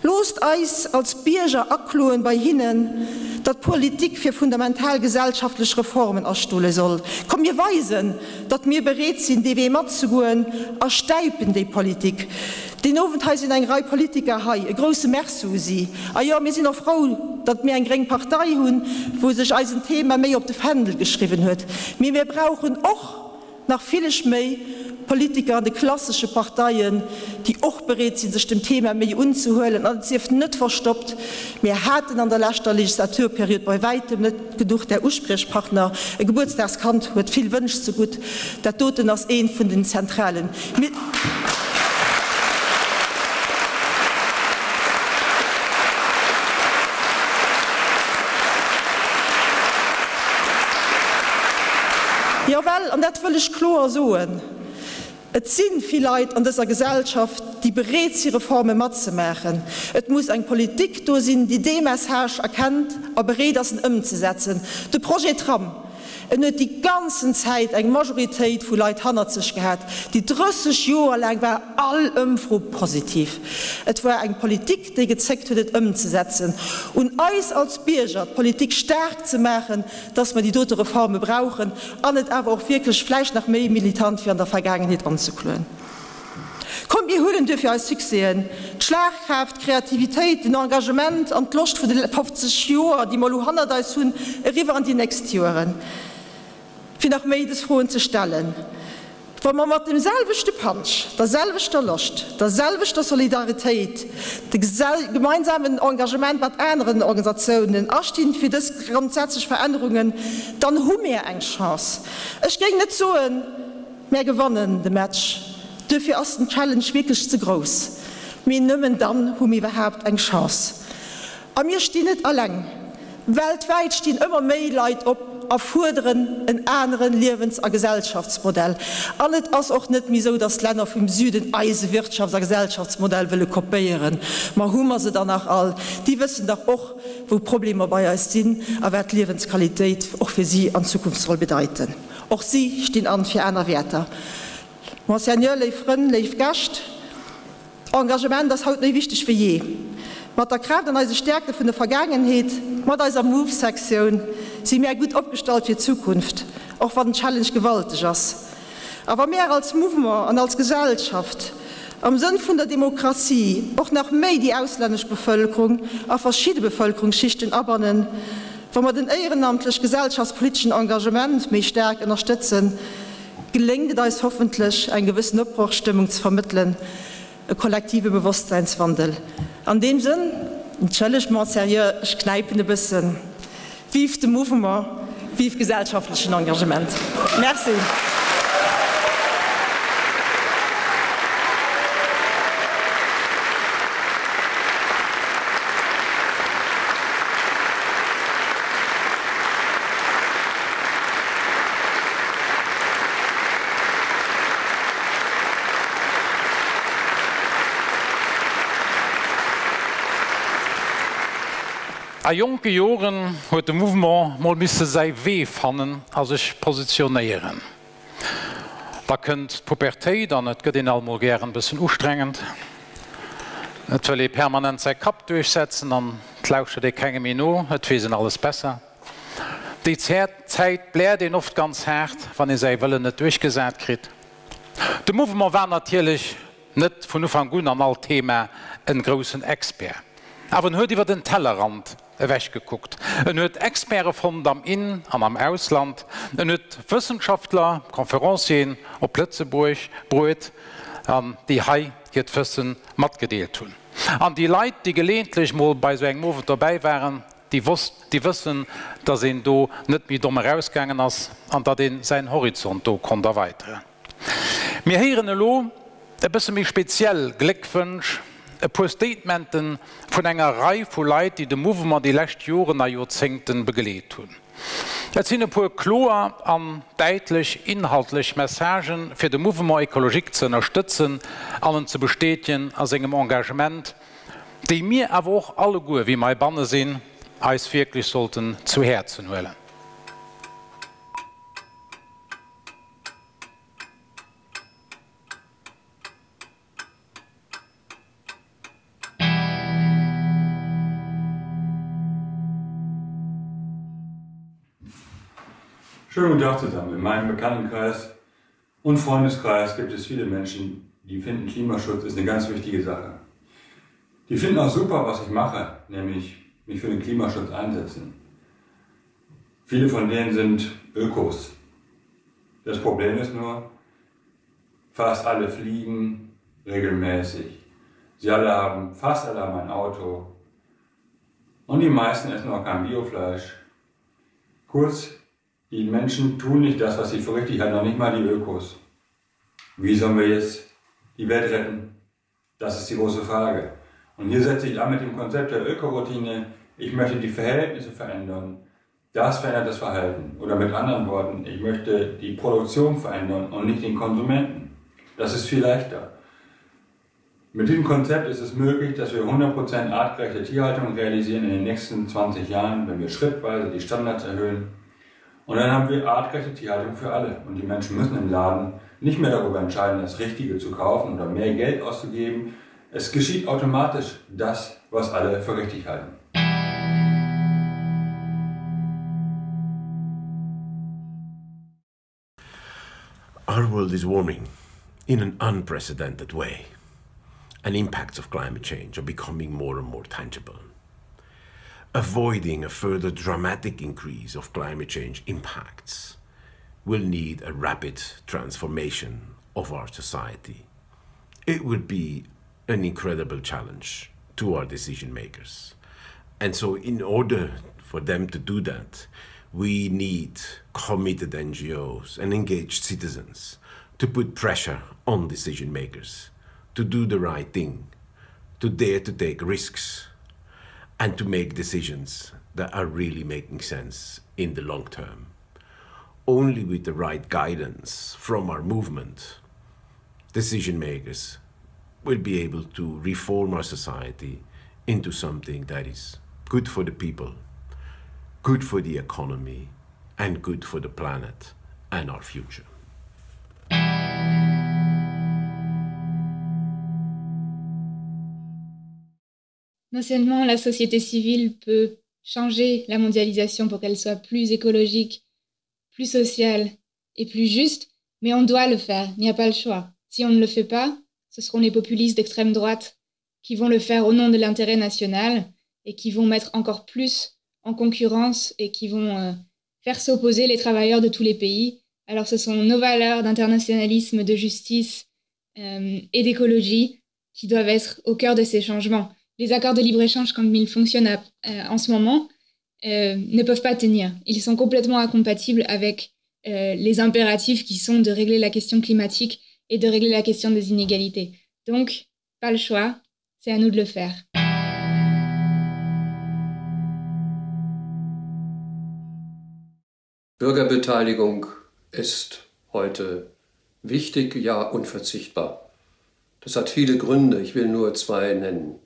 Loosst eis als Bierger akloen bei hinnen, datt d'Politik fir fundamental gesellschaftlech Reformen astoele soll. Komm mir weisen, datt mir bereet sinn, dee Wee matzegoen a stäipen déi Politik. Deen Owend hei sinn eng Rei Politiker hei. E grousse Merci u si. A jo, mir sinn och frou, datt mir eng gréng Partei hunn, wou sech eisen Thema méi op de Fändel geschriwwen huet. Mee mir brauchen och Nach villeg méi Politiker an de klassesche Parteien, déi och bereet sinn, sech dem Thema méi unzehuelen. An et sief net verstoppt, Mir haten an der leschter Legislaturperiod bei wäitem net genuch där Uspriechpartner. E Gebuertsdagskand huet vill Wënsch zegutt. Dat doten ass ee vun den zentralen. Mir. Jo, well, an dat wëll ech kloer soen, et si vill Leit an dëser Gesellschaft, déi bereet si Reforme matzemaachen. Et muss eng Politik do sinn, déi dee Message erkennt a bereet ass, en ëmzesetzen. De Projet Tram, en huet déi ganzen Zäit eng Majoritéit vu Leit hannert sech gehat, déi 30 Joer laang war all Ëmfro positiv. Et war eng Politik, déi gezéckt huet, et ëmzesetzen. Un eis als Bierger, d'Politik staark ze maachen, dass mer déi dote Reforme brauchen an et awer och wierklech vläicht nach méi militant wéi an der Vergaangenheet anzekloen. Kommt, mir huelen duerfir eis Succèsen, d'Schlagkraaft, d'Kreativitéit, den Engagement an d'Loscht vun de 50 Joer, déi mer elo hannert eis hunn, eriwwer an déi nächst Joeren, fir nach méi des Froen ze stellen. Wa mer mat dem selwechte Punch, der selwechter Loscht, der selwechter Solidaritéit, de gemeinsamen Engagement mat aneren Organisatiounen astinn fir dës grondsätzlech Verännerungen, dann hu mär eng Chance. Ech géing net soen, mär gewannen de Match, duerfir ass den Challenge wierklech ze grouss, mee nëmmen dann hu mir iwwerhaapt eng Chance. A mir stinn net alleng. Weltwäit stinn ëmmer méi Leit op a fuerderen en anere Liewens a Gesellschaftsmodell. An et ass och net méi esou, datt d'Länner vum Süden eise Wirtschafts a Gesellschaftsmodell wëlle kopéieren. Ma hu mer se dann nach all? Déi wëssen dach och, wou d'Problemer bei eis sinn a wat d'Liewensqualitéit och fir si an Zukunft soll bedeiten. Och si stinn an fir aner Wäerter. Monseigneur, léif Frënn, léif Gäscht, Engagement ass haut méi wichteg wéi jee. Mat der Kraaft an eise Stäerkte vun der Vergaangenheet, mat eiser Move-Sektioun, si mär gutt opgestallt fir d'Zukunft, och wann den Challenge gewalteg ass. A wa mär als Mouvement an als Gesellschaft am Sënn vun der Demokratie och nach méi déi auslännesch Bevëlkerung a verschidde Bevëlkerungsschichten abannen, wa mer den éierenamtlech gesellschaftspoliteschen Engagement méi staark ënnerstëtzen, geléngt et eis hoffentlech, eng gewëssen Opbrochstëmmung ze vermëttelen, e kollektive Bewosstseinswandel. An deem Sënn, entschëllegt, Monseigneur, ech knäipen e bëssen, Vive de Mouvement, vive gesellschaftlechen Engagement. Merci. A jonke Joren huet de Mouvement mol misse säi Wee fannen a sech positionéieren. Da kënnt d'Pubertéit an et gëtt een alt mol gären bëssen ustrengend. Et wëll ee permanent säi Kapp duerchsetzen an et lauschtert ee kengem méi no, et weess een alles besser. Déi Zäit bläert een oft ganz haart, wann ee säi Wëllen net duerchgesat kritt. De Mouvement war natierlech net vun Ufank un an all Thema en groussen Expert, awer en huet iwwer den Tellerrand ewech gekuckt. En huet Experte fonnt am In an am Ausland, en huet Wëssenschaftler, Conférencieren op Lëtzebuerg bruet, an déi hei hiert Wëssen matgedeelt hunn. An déi Leit, déi geleeëntlech mol bei esou engem Owend dobäi waren, déi wosst, déi wëssen, datt een do net méi domm erausgaangen ass an datt een säin Horizont do konnt erweiteren. Mir héieren elo e bësse méi speziell Gléckwënsch, e puer Statementen vun enger Rei vu Leit, déi de Mouvement déi lescht Joren a Joerzéngten begleet hunn. Et sinn e puer kloer an däitlech inhaltlech Messagen, fir de Mouvement écologique ze ënnerstëtzen an en ze bestätegen a sengem Engagement, déi mir awer och alleguer, wéi mer heibanne sinn, eis wierklech sollten zu Häerzen huelen. Schönen guten Tag zusammen. In meinem Bekanntenkreis und Freundeskreis gibt es viele Menschen, die finden, Klimaschutz ist eine ganz wichtige Sache. Die finden auch super, was ich mache, nämlich mich für den Klimaschutz einsetzen. Viele von denen sind Ökos. Das Problem ist nur, fast alle fliegen regelmäßig. Sie alle haben, fast alle haben ein Auto. Und die meisten essen auch kein Biofleisch. Kurz, die Menschen tun nicht das, was sie für richtig halten, noch nicht mal die Ökos. Wie sollen wir jetzt die Welt retten? Das ist die große Frage. Und hier setze ich an mit dem Konzept der Ökoroutine. Ich möchte die Verhältnisse verändern. Das verändert das Verhalten. Oder mit anderen Worten, ich möchte die Produktion verändern und nicht den Konsumenten. Das ist viel leichter. Mit diesem Konzept ist es möglich, dass wir 100% artgerechte Tierhaltung realisieren in den nächsten 20 Jahren, wenn wir schrittweise die Standards erhöhen. Und dann haben wir artgerechte Tierhaltung für alle. Und die Menschen müssen im Laden nicht mehr darüber entscheiden, das Richtige zu kaufen oder mehr Geld auszugeben. Es geschieht automatisch das, was alle für richtig halten. Our world is warming in an unprecedented way, and impacts of climate change are becoming more and more tangible. Avoiding a further dramatic increase of climate change impacts. will need a rapid transformation of our society. It will be an incredible challenge to our decision makers. And so in order for them to do that, we need committed NGOs and engaged citizens to put pressure on decision makers to do the right thing, to dare to take risks and to make decisions that are really making sense in the long term. Only with the right guidance from our movement, decision makers will be able to reform our society into something that is good for the people, good for the economy, and good for the planet and our future. Non seulement la société civile peut changer la mondialisation pour qu'elle soit plus écologique, plus sociale et plus juste, mais on doit le faire, il n'y a pas le choix. Si on ne le fait pas, ce seront les populistes d'extrême droite qui vont le faire au nom de l'intérêt national et qui vont mettre encore plus en concurrence et qui vont euh, faire s'opposer les travailleurs de tous les pays. Alors ce sont nos valeurs d'internationalisme, de justice euh, et d'écologie qui doivent être au cœur de ces changements. Les accords de libre-échange comme ils fonctionnent à, euh, en ce moment euh, ne peuvent pas tenir. Ils sont complètement incompatibles avec euh, les impératifs qui sont de régler la question climatique et de régler la question des inégalités. Donc, pas le choix, c'est à nous de le faire. Bürgerbeteiligung ist heute wichtig, ja unverzichtbar. Das hat viele Gründe, ich will nur zwei nennen.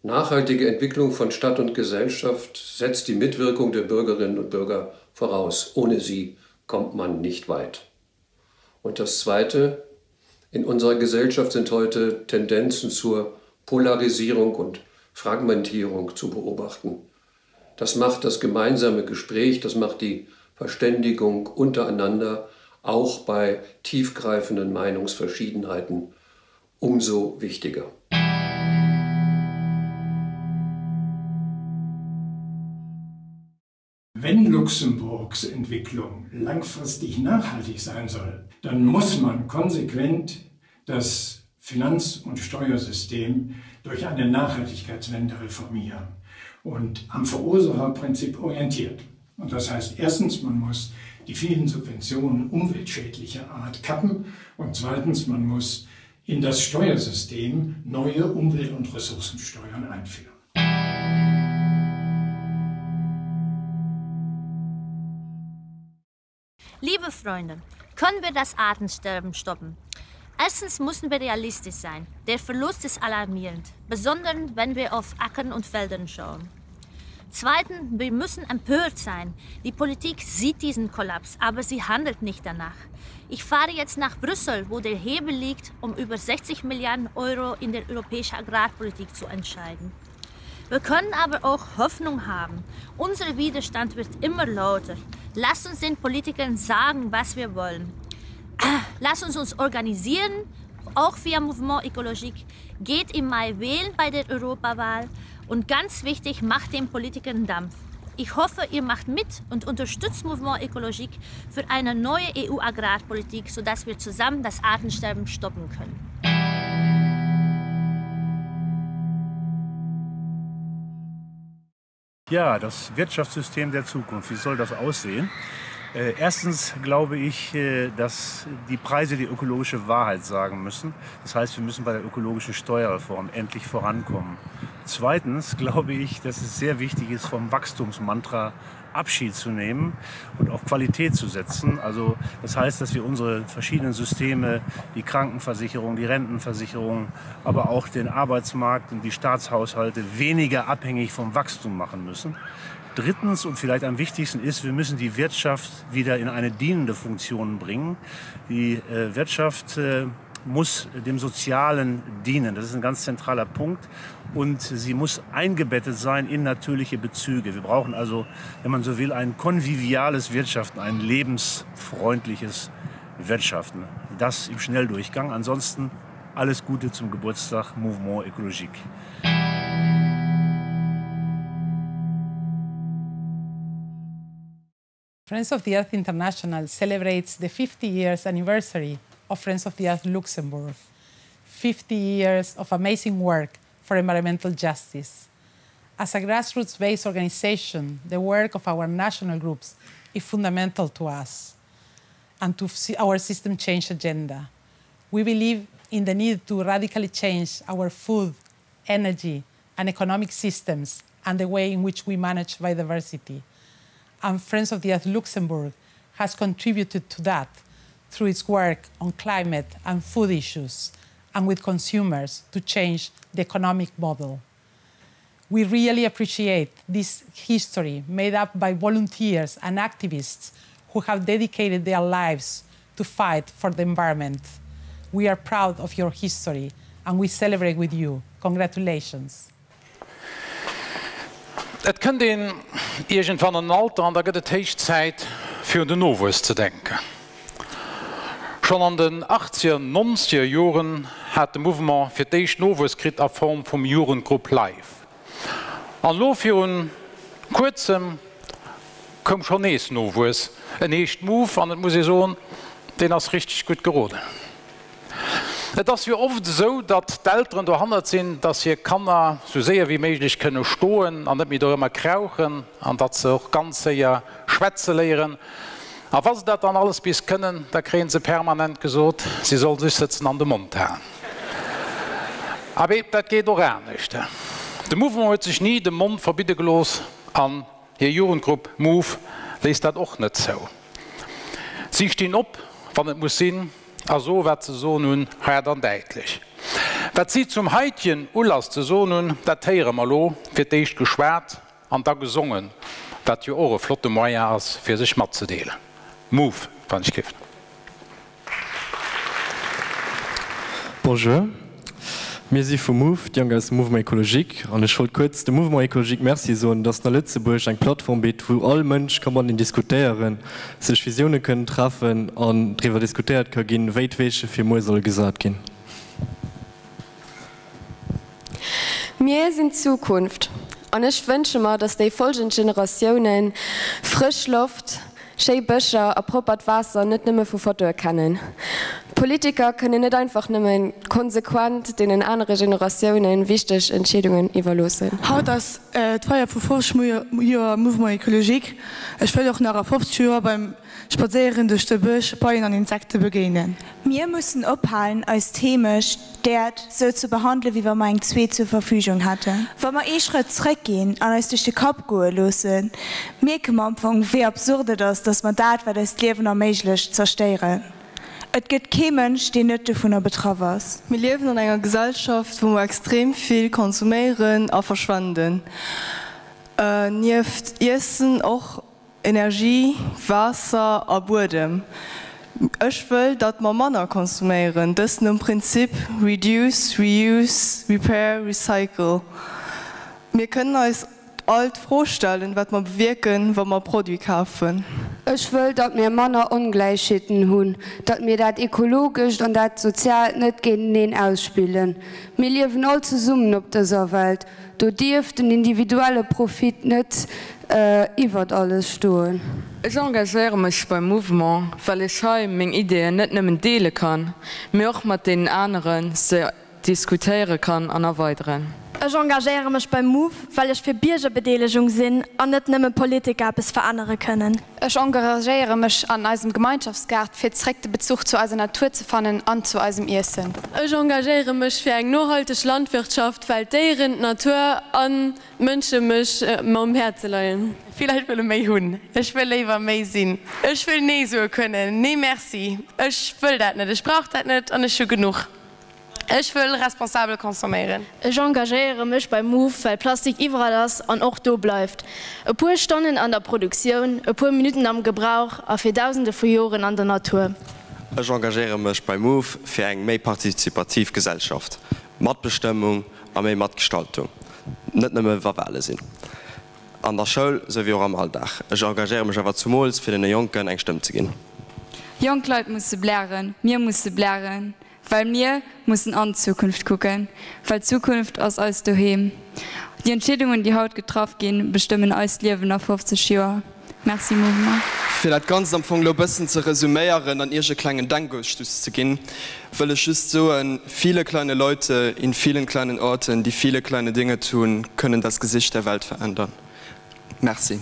Nachhaltige Entwicklung von Stadt und Gesellschaft setzt die Mitwirkung der Bürgerinnen und Bürger voraus. Ohne sie kommt man nicht weit. Und das Zweite, in unserer Gesellschaft sind heute Tendenzen zur Polarisierung und Fragmentierung zu beobachten. Das macht das gemeinsame Gespräch, das macht die Verständigung untereinander auch bei tiefgreifenden Meinungsverschiedenheiten umso wichtiger. Wenn Luxemburgs Entwicklung langfristig nachhaltig sein soll, dann muss man konsequent das Finanz- und Steuersystem durch eine Nachhaltigkeitswende reformieren und am Verursacherprinzip orientiert. Und das heißt erstens, man muss die vielen Subventionen umweltschädlicher Art kappen und zweitens, man muss in das Steuersystem neue Umwelt- und Ressourcensteuern einführen. Liebe Freunde, können wir das Artensterben stoppen? Erstens müssen wir realistisch sein. Der Verlust ist alarmierend, besonders wenn wir auf Ackern und Feldern schauen. Zweitens, wir müssen empört sein. Die Politik sieht diesen Kollaps, aber sie handelt nicht danach. Ich fahre jetzt nach Brüssel, wo der Hebel liegt, um über 60 Milliarden Euro in der europäischen Agrarpolitik zu entscheiden. Wir können aber auch Hoffnung haben. Unser Widerstand wird immer lauter. Lasst uns den Politikern sagen, was wir wollen. Lasst uns uns organisieren, auch via Mouvement Ecologique. Geht im Mai wählen bei der Europawahl. Und ganz wichtig, macht den Politikern Dampf. Ich hoffe, ihr macht mit und unterstützt Mouvement Ecologique für eine neue EU-Agrarpolitik, sodass wir zusammen das Artensterben stoppen können. Ja, das Wirtschaftssystem der Zukunft, wie soll das aussehen? Äh, erstens glaube ich, äh, dass die Preise die ökologische Wahrheit sagen müssen. Das heißt, wir müssen bei der ökologischen Steuerreform endlich vorankommen. Zweitens glaube ich, dass es sehr wichtig ist, vom Wachstumsmantra Abschied zu nehmen und auf Qualität zu setzen. Also das heißt, dass wir unsere verschiedenen Systeme, die Krankenversicherung, die Rentenversicherung, aber auch den Arbeitsmarkt und die Staatshaushalte weniger abhängig vom Wachstum machen müssen. Drittens und vielleicht am wichtigsten ist, wir müssen die Wirtschaft wieder in eine dienende Funktion bringen. Die äh, Wirtschaft äh, muss dem Sozialen dienen. Das ist ein ganz zentraler Punkt. Und sie muss eingebettet sein in natürliche Bezüge. Wir brauchen also, wenn man so will, ein konviviales Wirtschaften, ein lebensfreundliches Wirtschaften. Das im Schnelldurchgang. Ansonsten alles Gute zum Geburtstag Mouvement Ecologique. Friends of the Earth International celebrates the 50 years anniversary of Friends of the Earth Luxembourg. 50 years of amazing work for environmental justice. As a grassroots-based organization, the work of our national groups is fundamental to us and to our system change agenda. We believe in the need to radically change our food, energy and economic systems and the way in which we manage biodiversity. And Friends of the Earth Luxembourg has contributed to that through its work on climate and food issues and with consumers to change the economic model. We really appreciate this history made up by volunteers and activists who have dedicated their lives to fight for the environment. We are proud of your history and we celebrate with you. Congratulations. Et kënnt een iergendwann an en Alter an da gëtt et héich Zäit fir un den Nowuess ze denken. Schonn an den achtzeger, nonzeger Joren hat de Mouvement fir d'éischt Nowuess kritt a Form vum Jugendgrupp Life. An elo virun kuerzem koum schonn nees Nowuess, en heescht Move an et muss ee soen, deen ass richteg gutt geroden. Et ass jo oft esou, datt d'Elteren dohannert sinn, datt hir Kanner sou séier wéi méiglech kënne stoen an net méi dorëmmer krauchen an datt se och ganz séier schwätze léieren. A wa se dat dann alles bis kënnen, da kréie se permanent gesot, si solle sech sëtzen an de Mond halen. Abee, dat geet och anescht. De Mouvement huet sech ni de Mond verbidde gelooss an hir Jugendgrupp Move léisst dat och net zou. Si stinn op, wann et muss sinn, a soe wat se soen hunn, haart an däitlech. Wat si zum haitegen Ulass ze soen hunn, dat héiere mer elo, fir d'éischt geschwat an da gesongen, wat jo och e flotte Moyen ass, fir sech matzedeelen. Move, wann ech giff. Bonjour, mir si vu Move, déi Jonk aus dem Mouvement Ecologique, an ech wollt kuerz dem Mouvement Ecologique Merci soen, dass en a Lëtzebuerg eng Plattform bitt, wou all Mënsch ka mateneen diskutéieren, sech Visioune kënnen treffen an driwwer diskutéiert ka ginn, wéi d'Weeche fir muer solle gesat ginn. Mir sinn d'Zukunft an ech wënsche mer, dass déi folgend Generatioune frësch Loft, schéi Bëscher a proppert Waasser net nëmme vu Fotoe kennen. Politiker kënnen net einfach nëmme konsequent deenen anere Generatioune wichteg Entscheedungen iwwerloossen. Haut ass d'Feier vu 50 Joer Mouvement Ecologique. Ech wëll och nach a 50 Joer beim Spadséieren duerch de Bësch Beien an Insekte begéinen. Mir mussen ophalen, eist Heemecht, d'Äerd, sou ze behandelen, wéi wa mer eng zweet zur Verfügung hätten. Wa mer ee Schrëtt zréckginn an eis duerch de Kapp goe loossen, mierke mer am Fong, wéi absurd et ass, dass mer dat, wat eis d'Liewen erméiglecht, zerstéieren. Et gëtt kee Mënsch, deen net dovunner betraff ass. Mir liewen an enger Gesellschaft, wou mer extrem vill konsuméieren a verschwenden. Nieft Iessen och Energie, Waasser a Buedem. Ech wëll, datt mer manner konsuméieren, dëst nom Prinzip Reduce, Reuse, Repair, Recycle. Mir kënnen eis all d'Fro stellen, wat mer bewierken, wa mer Produit kafen. Ech wëll, datt mir manner Ongläichheeten hunn, datt mir dat Ekologescht an dat Soziaalt net géinteneen ausspillen. Mir liewen all zesummen op dëser Welt. Do dierf den individuelle Profit net iwwert alles stoen. Ech engagéiere mech beim Mouvement, well ech hei meng Ideeën net nëmmen deele kann, mee och mat deenen anere se diskutéiere kann an erweideren. Ech engagéiere mech beim Move, well ech fir Biergerbedeelegung sinn an net nëmme Politiker eppes verännere kënnen. Ech engeragéiere mech an eisem Gemeinschaftsgaart fir zréck de Bezuch zu eiser Natur ze fannen an zu eisem Iessen. Ech engagéiere mech fir eng nohalteg Landwirtschaft, well d'Déieren, d'Natur an d'Mënsche mech um Häerze leien. Vill Leit wëlle méi hunn. Ech wëll léiwer méi sinn. Ech wëll Nee soe kënnen. Nee merci, ech wëll dat net, ech brauch dat net an ech hu genuch. Ech wëll responsabel consomméieren. Ech engagéiere mech bei Move, well Plastik iwwerall ass an och do bleift. E puer Stonnen an der Produktioun, e puer Minutten am Gebrauch a fir Dausende vu Joren an der Natur. Ech engagéiere mech bei Move fir eng méi partizipativ Gesellschaft, Matbestëmmung a méi Matgestaltung, net nëmme wa Wale sinn. An der Schoul souwéi och am Alldag. Ech engagéiere mech awer zumools fir deene Jonken eng Stëmm ze ginn. Jonk Leit musse blären, mir musse blären. Well mir mussen an d'Zukunft kucken, well d'Zukunft ass eist Doheem. Déi Entscheedungen, déi haut getraff ginn, bestëmmen eist Liewen a 50 Joer. Merci Mouvement. Fir dat Ganzt am Fong elo e bëssen ze resuméieren an Iech e klengen Denkouschtouss ze ginn, wëll ech just soen, Viele kleine Leute in vielen kleinen Orten, die viele kleine Dinge tun, können das Gesicht der Welt verändern. Merci.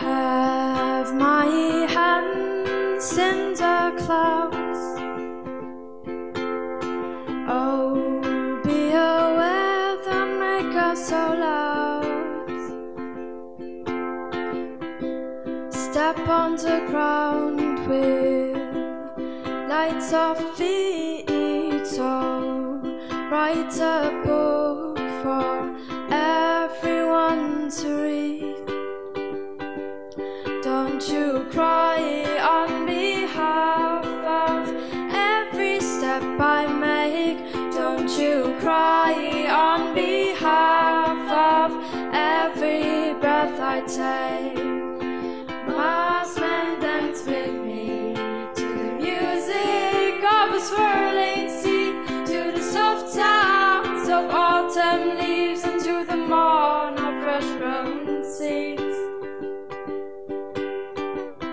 Have my hands in the clouds Oh be aware that make us so loud Step on the ground with lights of feet so write a book for everyone to read Don't you cry on behalf of every step I make Don't you cry on behalf of every breath I take Marsman dance with me to the music of a swirling sea to the soft sounds of autumn leaves and to the morn of fresh grown seeds.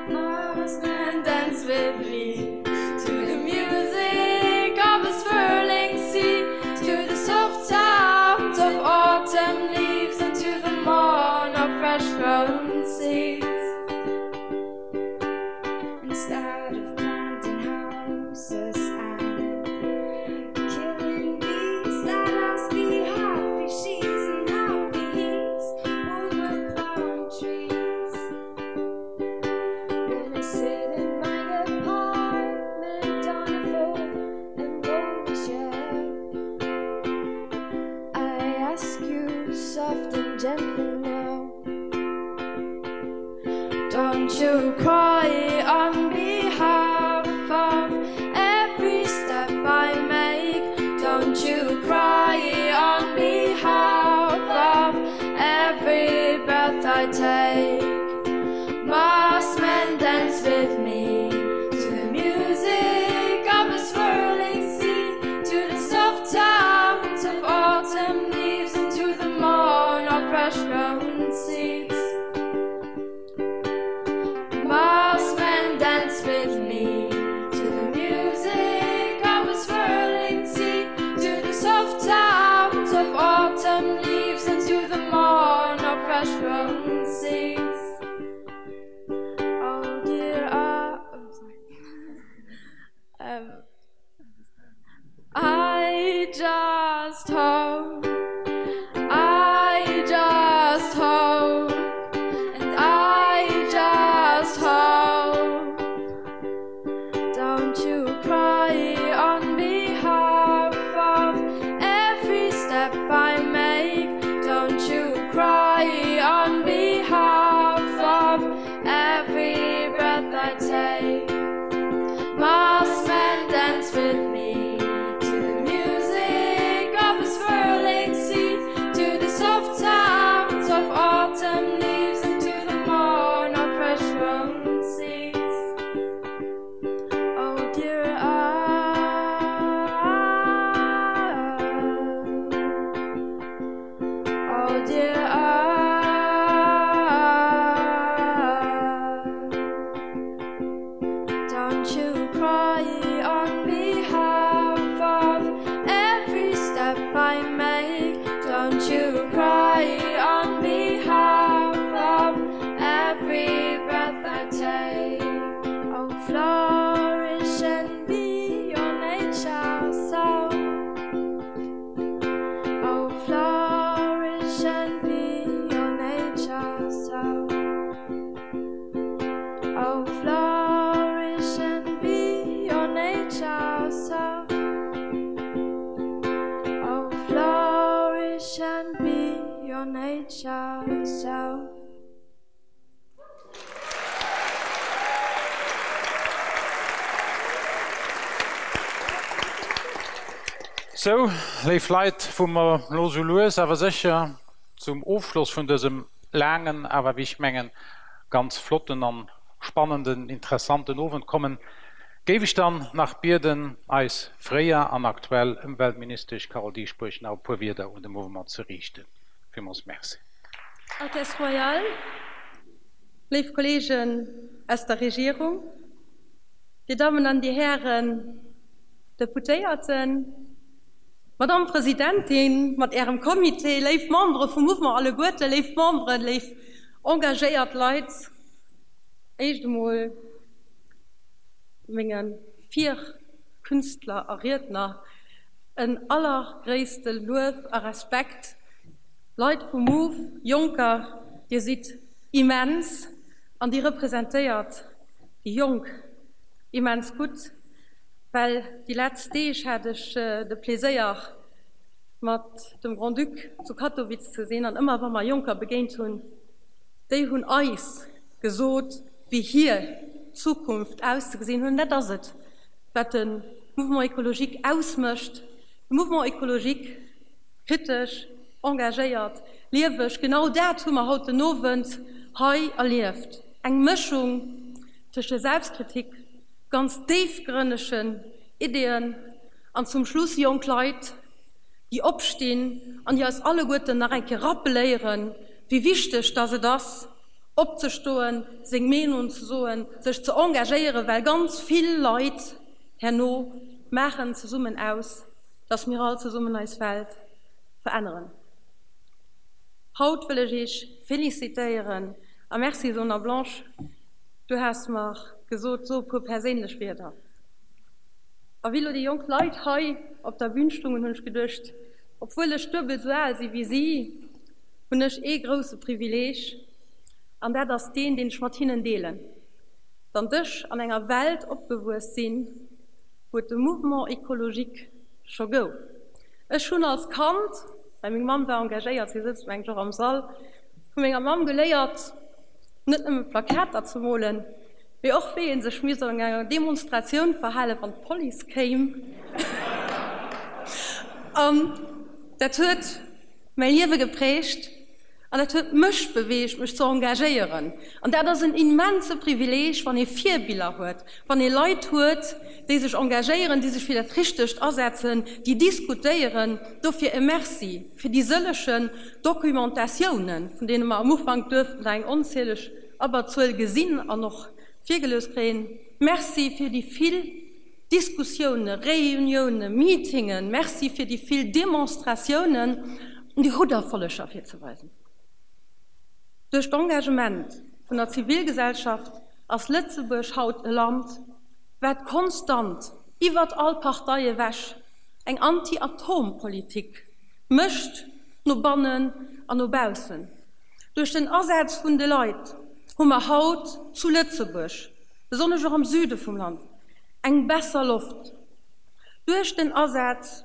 Marsman dance with me to the music of a swirling sea to the soft sounds of autumn leaves and to the morn of fresh grown seeds. Instead of planting houses and killing bees, let us be happy she's and happy he's who will plant trees. When I sit in my apartment on a phone and lonely chair, I ask you soft and gently now. Don't you cry on behalf of every step I make Don't you cry on behalf of every breath I take Marsmen dance with me to the music of a swirling sea to the soft sounds of autumn leaves and to the morn of fresh grown seeds. Marsmen dance with me to the music of a swirling sea to the soft sounds of autumn leaves and to the morn of fresh grown seeds. Oh dear uh, oh, sorry. um, I just hope I just hope and I just hope Don't you cry on behalf of every step I make Don't you cry on behalf of every breath I take Marsmen dance with me to the music of a swirling sea to the soft sounds of autumn leaves and to the morn of fresh grown seeds Oh dear I Oh dear I Don't you cry on behalf of every step I make Don't you cry on behalf of every breath I take Oh flourish and be your nature so Oh flourish and be your nature so Oh flourish and be your nature so Oh flourish and be your nature self. Sou, léif Leit, wou mer elo sou lues awer sécher zum Ofschloss vun dësem laangen, awer wéi ech mengen, ganz flotten an. spannenden, interessanten Owend kommen, géif ech dann nach bieden, eis fréier an aktuell Ëmweltministesch Carole Dieschbourg nach e puer Wierder un de Mouvement ze riichten. Villmools Merci. Altesse Royale, léif Kolleegen aus der Regierung, Dir Dammen an Dir Hären Deputéierten, Madamm Presidentin mat Ärem Comité, léif Membere vum Mouvement alleguerte, léif Memberen, léif engagéiert Leit, éischt emol menge Virkünstler a Riedner en allergréisste Luef a Respekt. Leit vum Move, Jonker, Dir sidd immens an Dir representéiert déi Jonk immens gutt, well déi letzt Deeg hat ech de Pleséier mat dem Grand-Duc zu Katowice ze sinn an ëmmer wa mer Jonker begéint hunn, déi hunn eis gesot, wéi hir Zukunft auszegesinn hunn. Dat ass et, wat de Mouvement écologique ausmécht. De Mouvement écologique, kritesch, engagéiert, lieweg, genau dat hu mer haut den Owend hei erlieft. Eng Mëschung tëscht der Selbstkritik, ganz déifgrënnegen Ideeën an zum Schluss jonk Leit, déi opstinn an déi eis alleguerten nach eng Kéier rappeléieren, wéi wichteg dass et ass, opzestoen, seng Meenung ze soen, sech ze engagéieren, well ganz vill Leit herno maachen zesummen aus, dass mir all zesummen eis Welt veränneren. Haut wëll ech Iech felicitéieren a Merci soen. A Blanche, du has mer gesot, so e puer perséinlech Wierder. A wéi elo déi jonk Leit hei op der Bühn stungen, hunn ech geduecht, obwuel ech duebel esou al si wéi si, hunn ech ee grousse Privileeg, an dat ass deen, deen ech mat hinnen deelen, Dann ech an enger Welt opgewuess sinn, wou et de Mouvement écologique scho gouf. Ech hunn als Kand, well meng Mamm war engagéiert, si sëtzt mengt ech och am Sall, vu menger Mamm geléiert, net nëmme Plakater ze molen, mee och wéi ee sech misst an enger Demonstratioun verhalen, wann d'Police kéim. An dat huet mäi Liewe geprägt an dat huet mech beweegt, mech ze engagéieren. An dat ass en immense Privileeg, wann ee Virbiller huet, wann ee Leit huet, déi sech engagéieren, déi sech fir dat Richtegt asetzen, déi diskutéieren. Dofir e Merci fir déi sëllegen Documentatiounen, vun deene mer am Ufank duerften der eng onzieleg Abberzuel gesinn an och virgelues kréien. Merci fir déi vill Diskussioune, Reunioune, Meetingen. Merci fir déi vill Demonstratiounen. Dir hutt Erfolleger virzeweisen. Duerch d'Engagement vun der Zivilgesellschaft ass Lëtzebuerg haut e Land, wat konstant, iwwert all Partei ewech, eng Anti-Atom-Politik mécht, no bannen an no baussen. Duerch den Asaz vun de Leit hu mer haut zu Lëtzebuerg, besonnesch och am Süde vum Land, eng besser Loft. Duerch den Asaz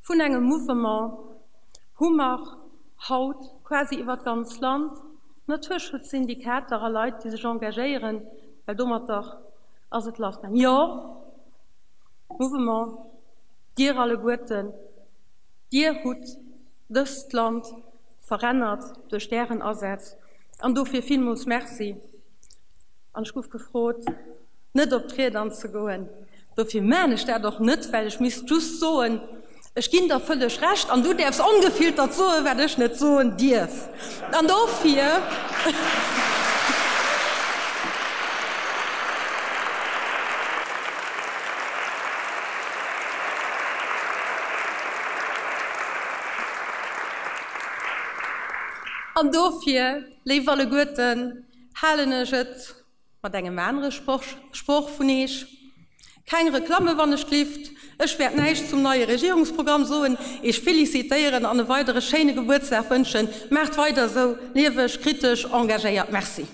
vun engem Mouvement hu mer haut quasi iwwer d'ganz Land Naturschutzsyndikater a Leit, déi sech engagéieren, well domatter ass et lassgaang. Jo, Mouvement, Dir alleguerten, Dir hutt dëst Land verännert duerch Ären Asaz an dofir villmools Merci. An ech gouf gefrot, net op d'Ried anzegoen. Dofir maan ech dat och net, well ech misst just soen, ech ginn der vëlleg Recht an du däerfs ongefiltert soen, wat ech net soen dierf. An dofir. An dofir, léif alleguerten, halen ech et mat engem anere Sproch vun Eech. Keng Reklamme wann ech glift. Ech wäert näischt zum neie Regierungsprogramm soen, Eech felicitéieren an e weidere schéine Gebuertsdag wënschen. Maacht weider esou lieweg, kritesch, engagéiert. Merci.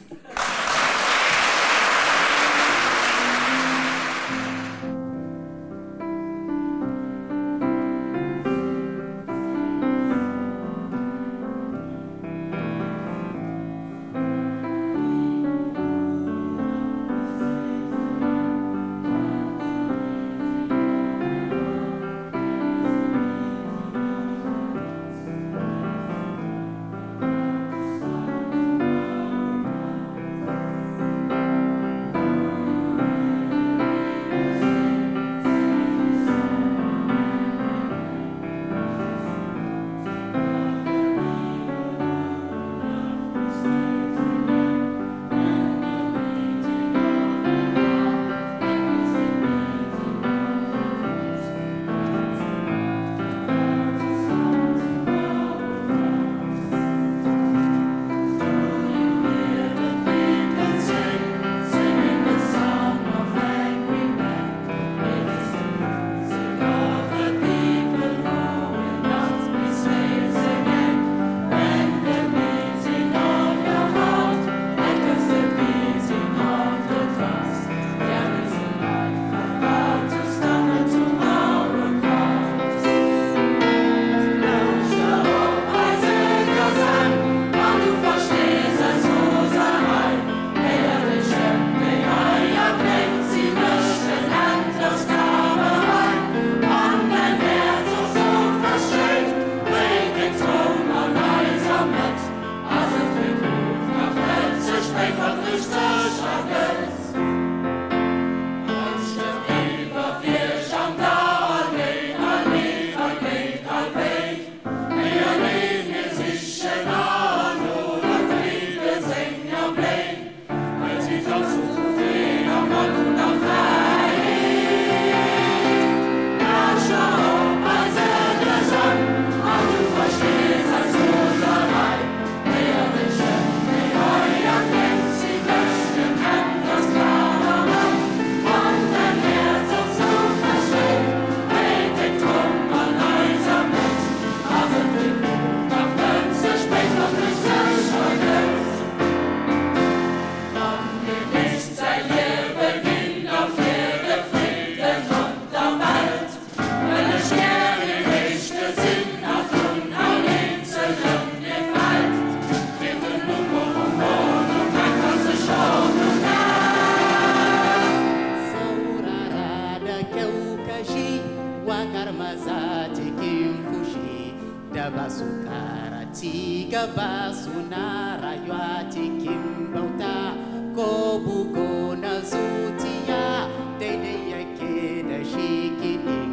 Wakar maza cikin fushi da ba su kara ci gaba suna rayuwa cikin bauta ko bugu na zuciya daidai yake da shi kiɗin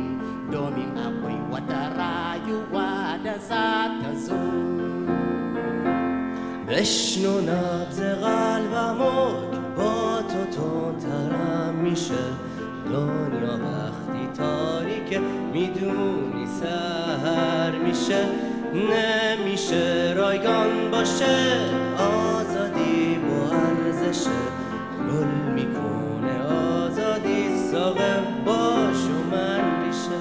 domin akwai wata rayuwa da za ta zo. بشنو نبض قلبمو که با تو تندترم میشه دنیا وقتی تاریکه میدونی سحر میشه نمیشه رایگان باشه آزادی با ارزشه گل میکنه آزادی ساقه باش و من ریشه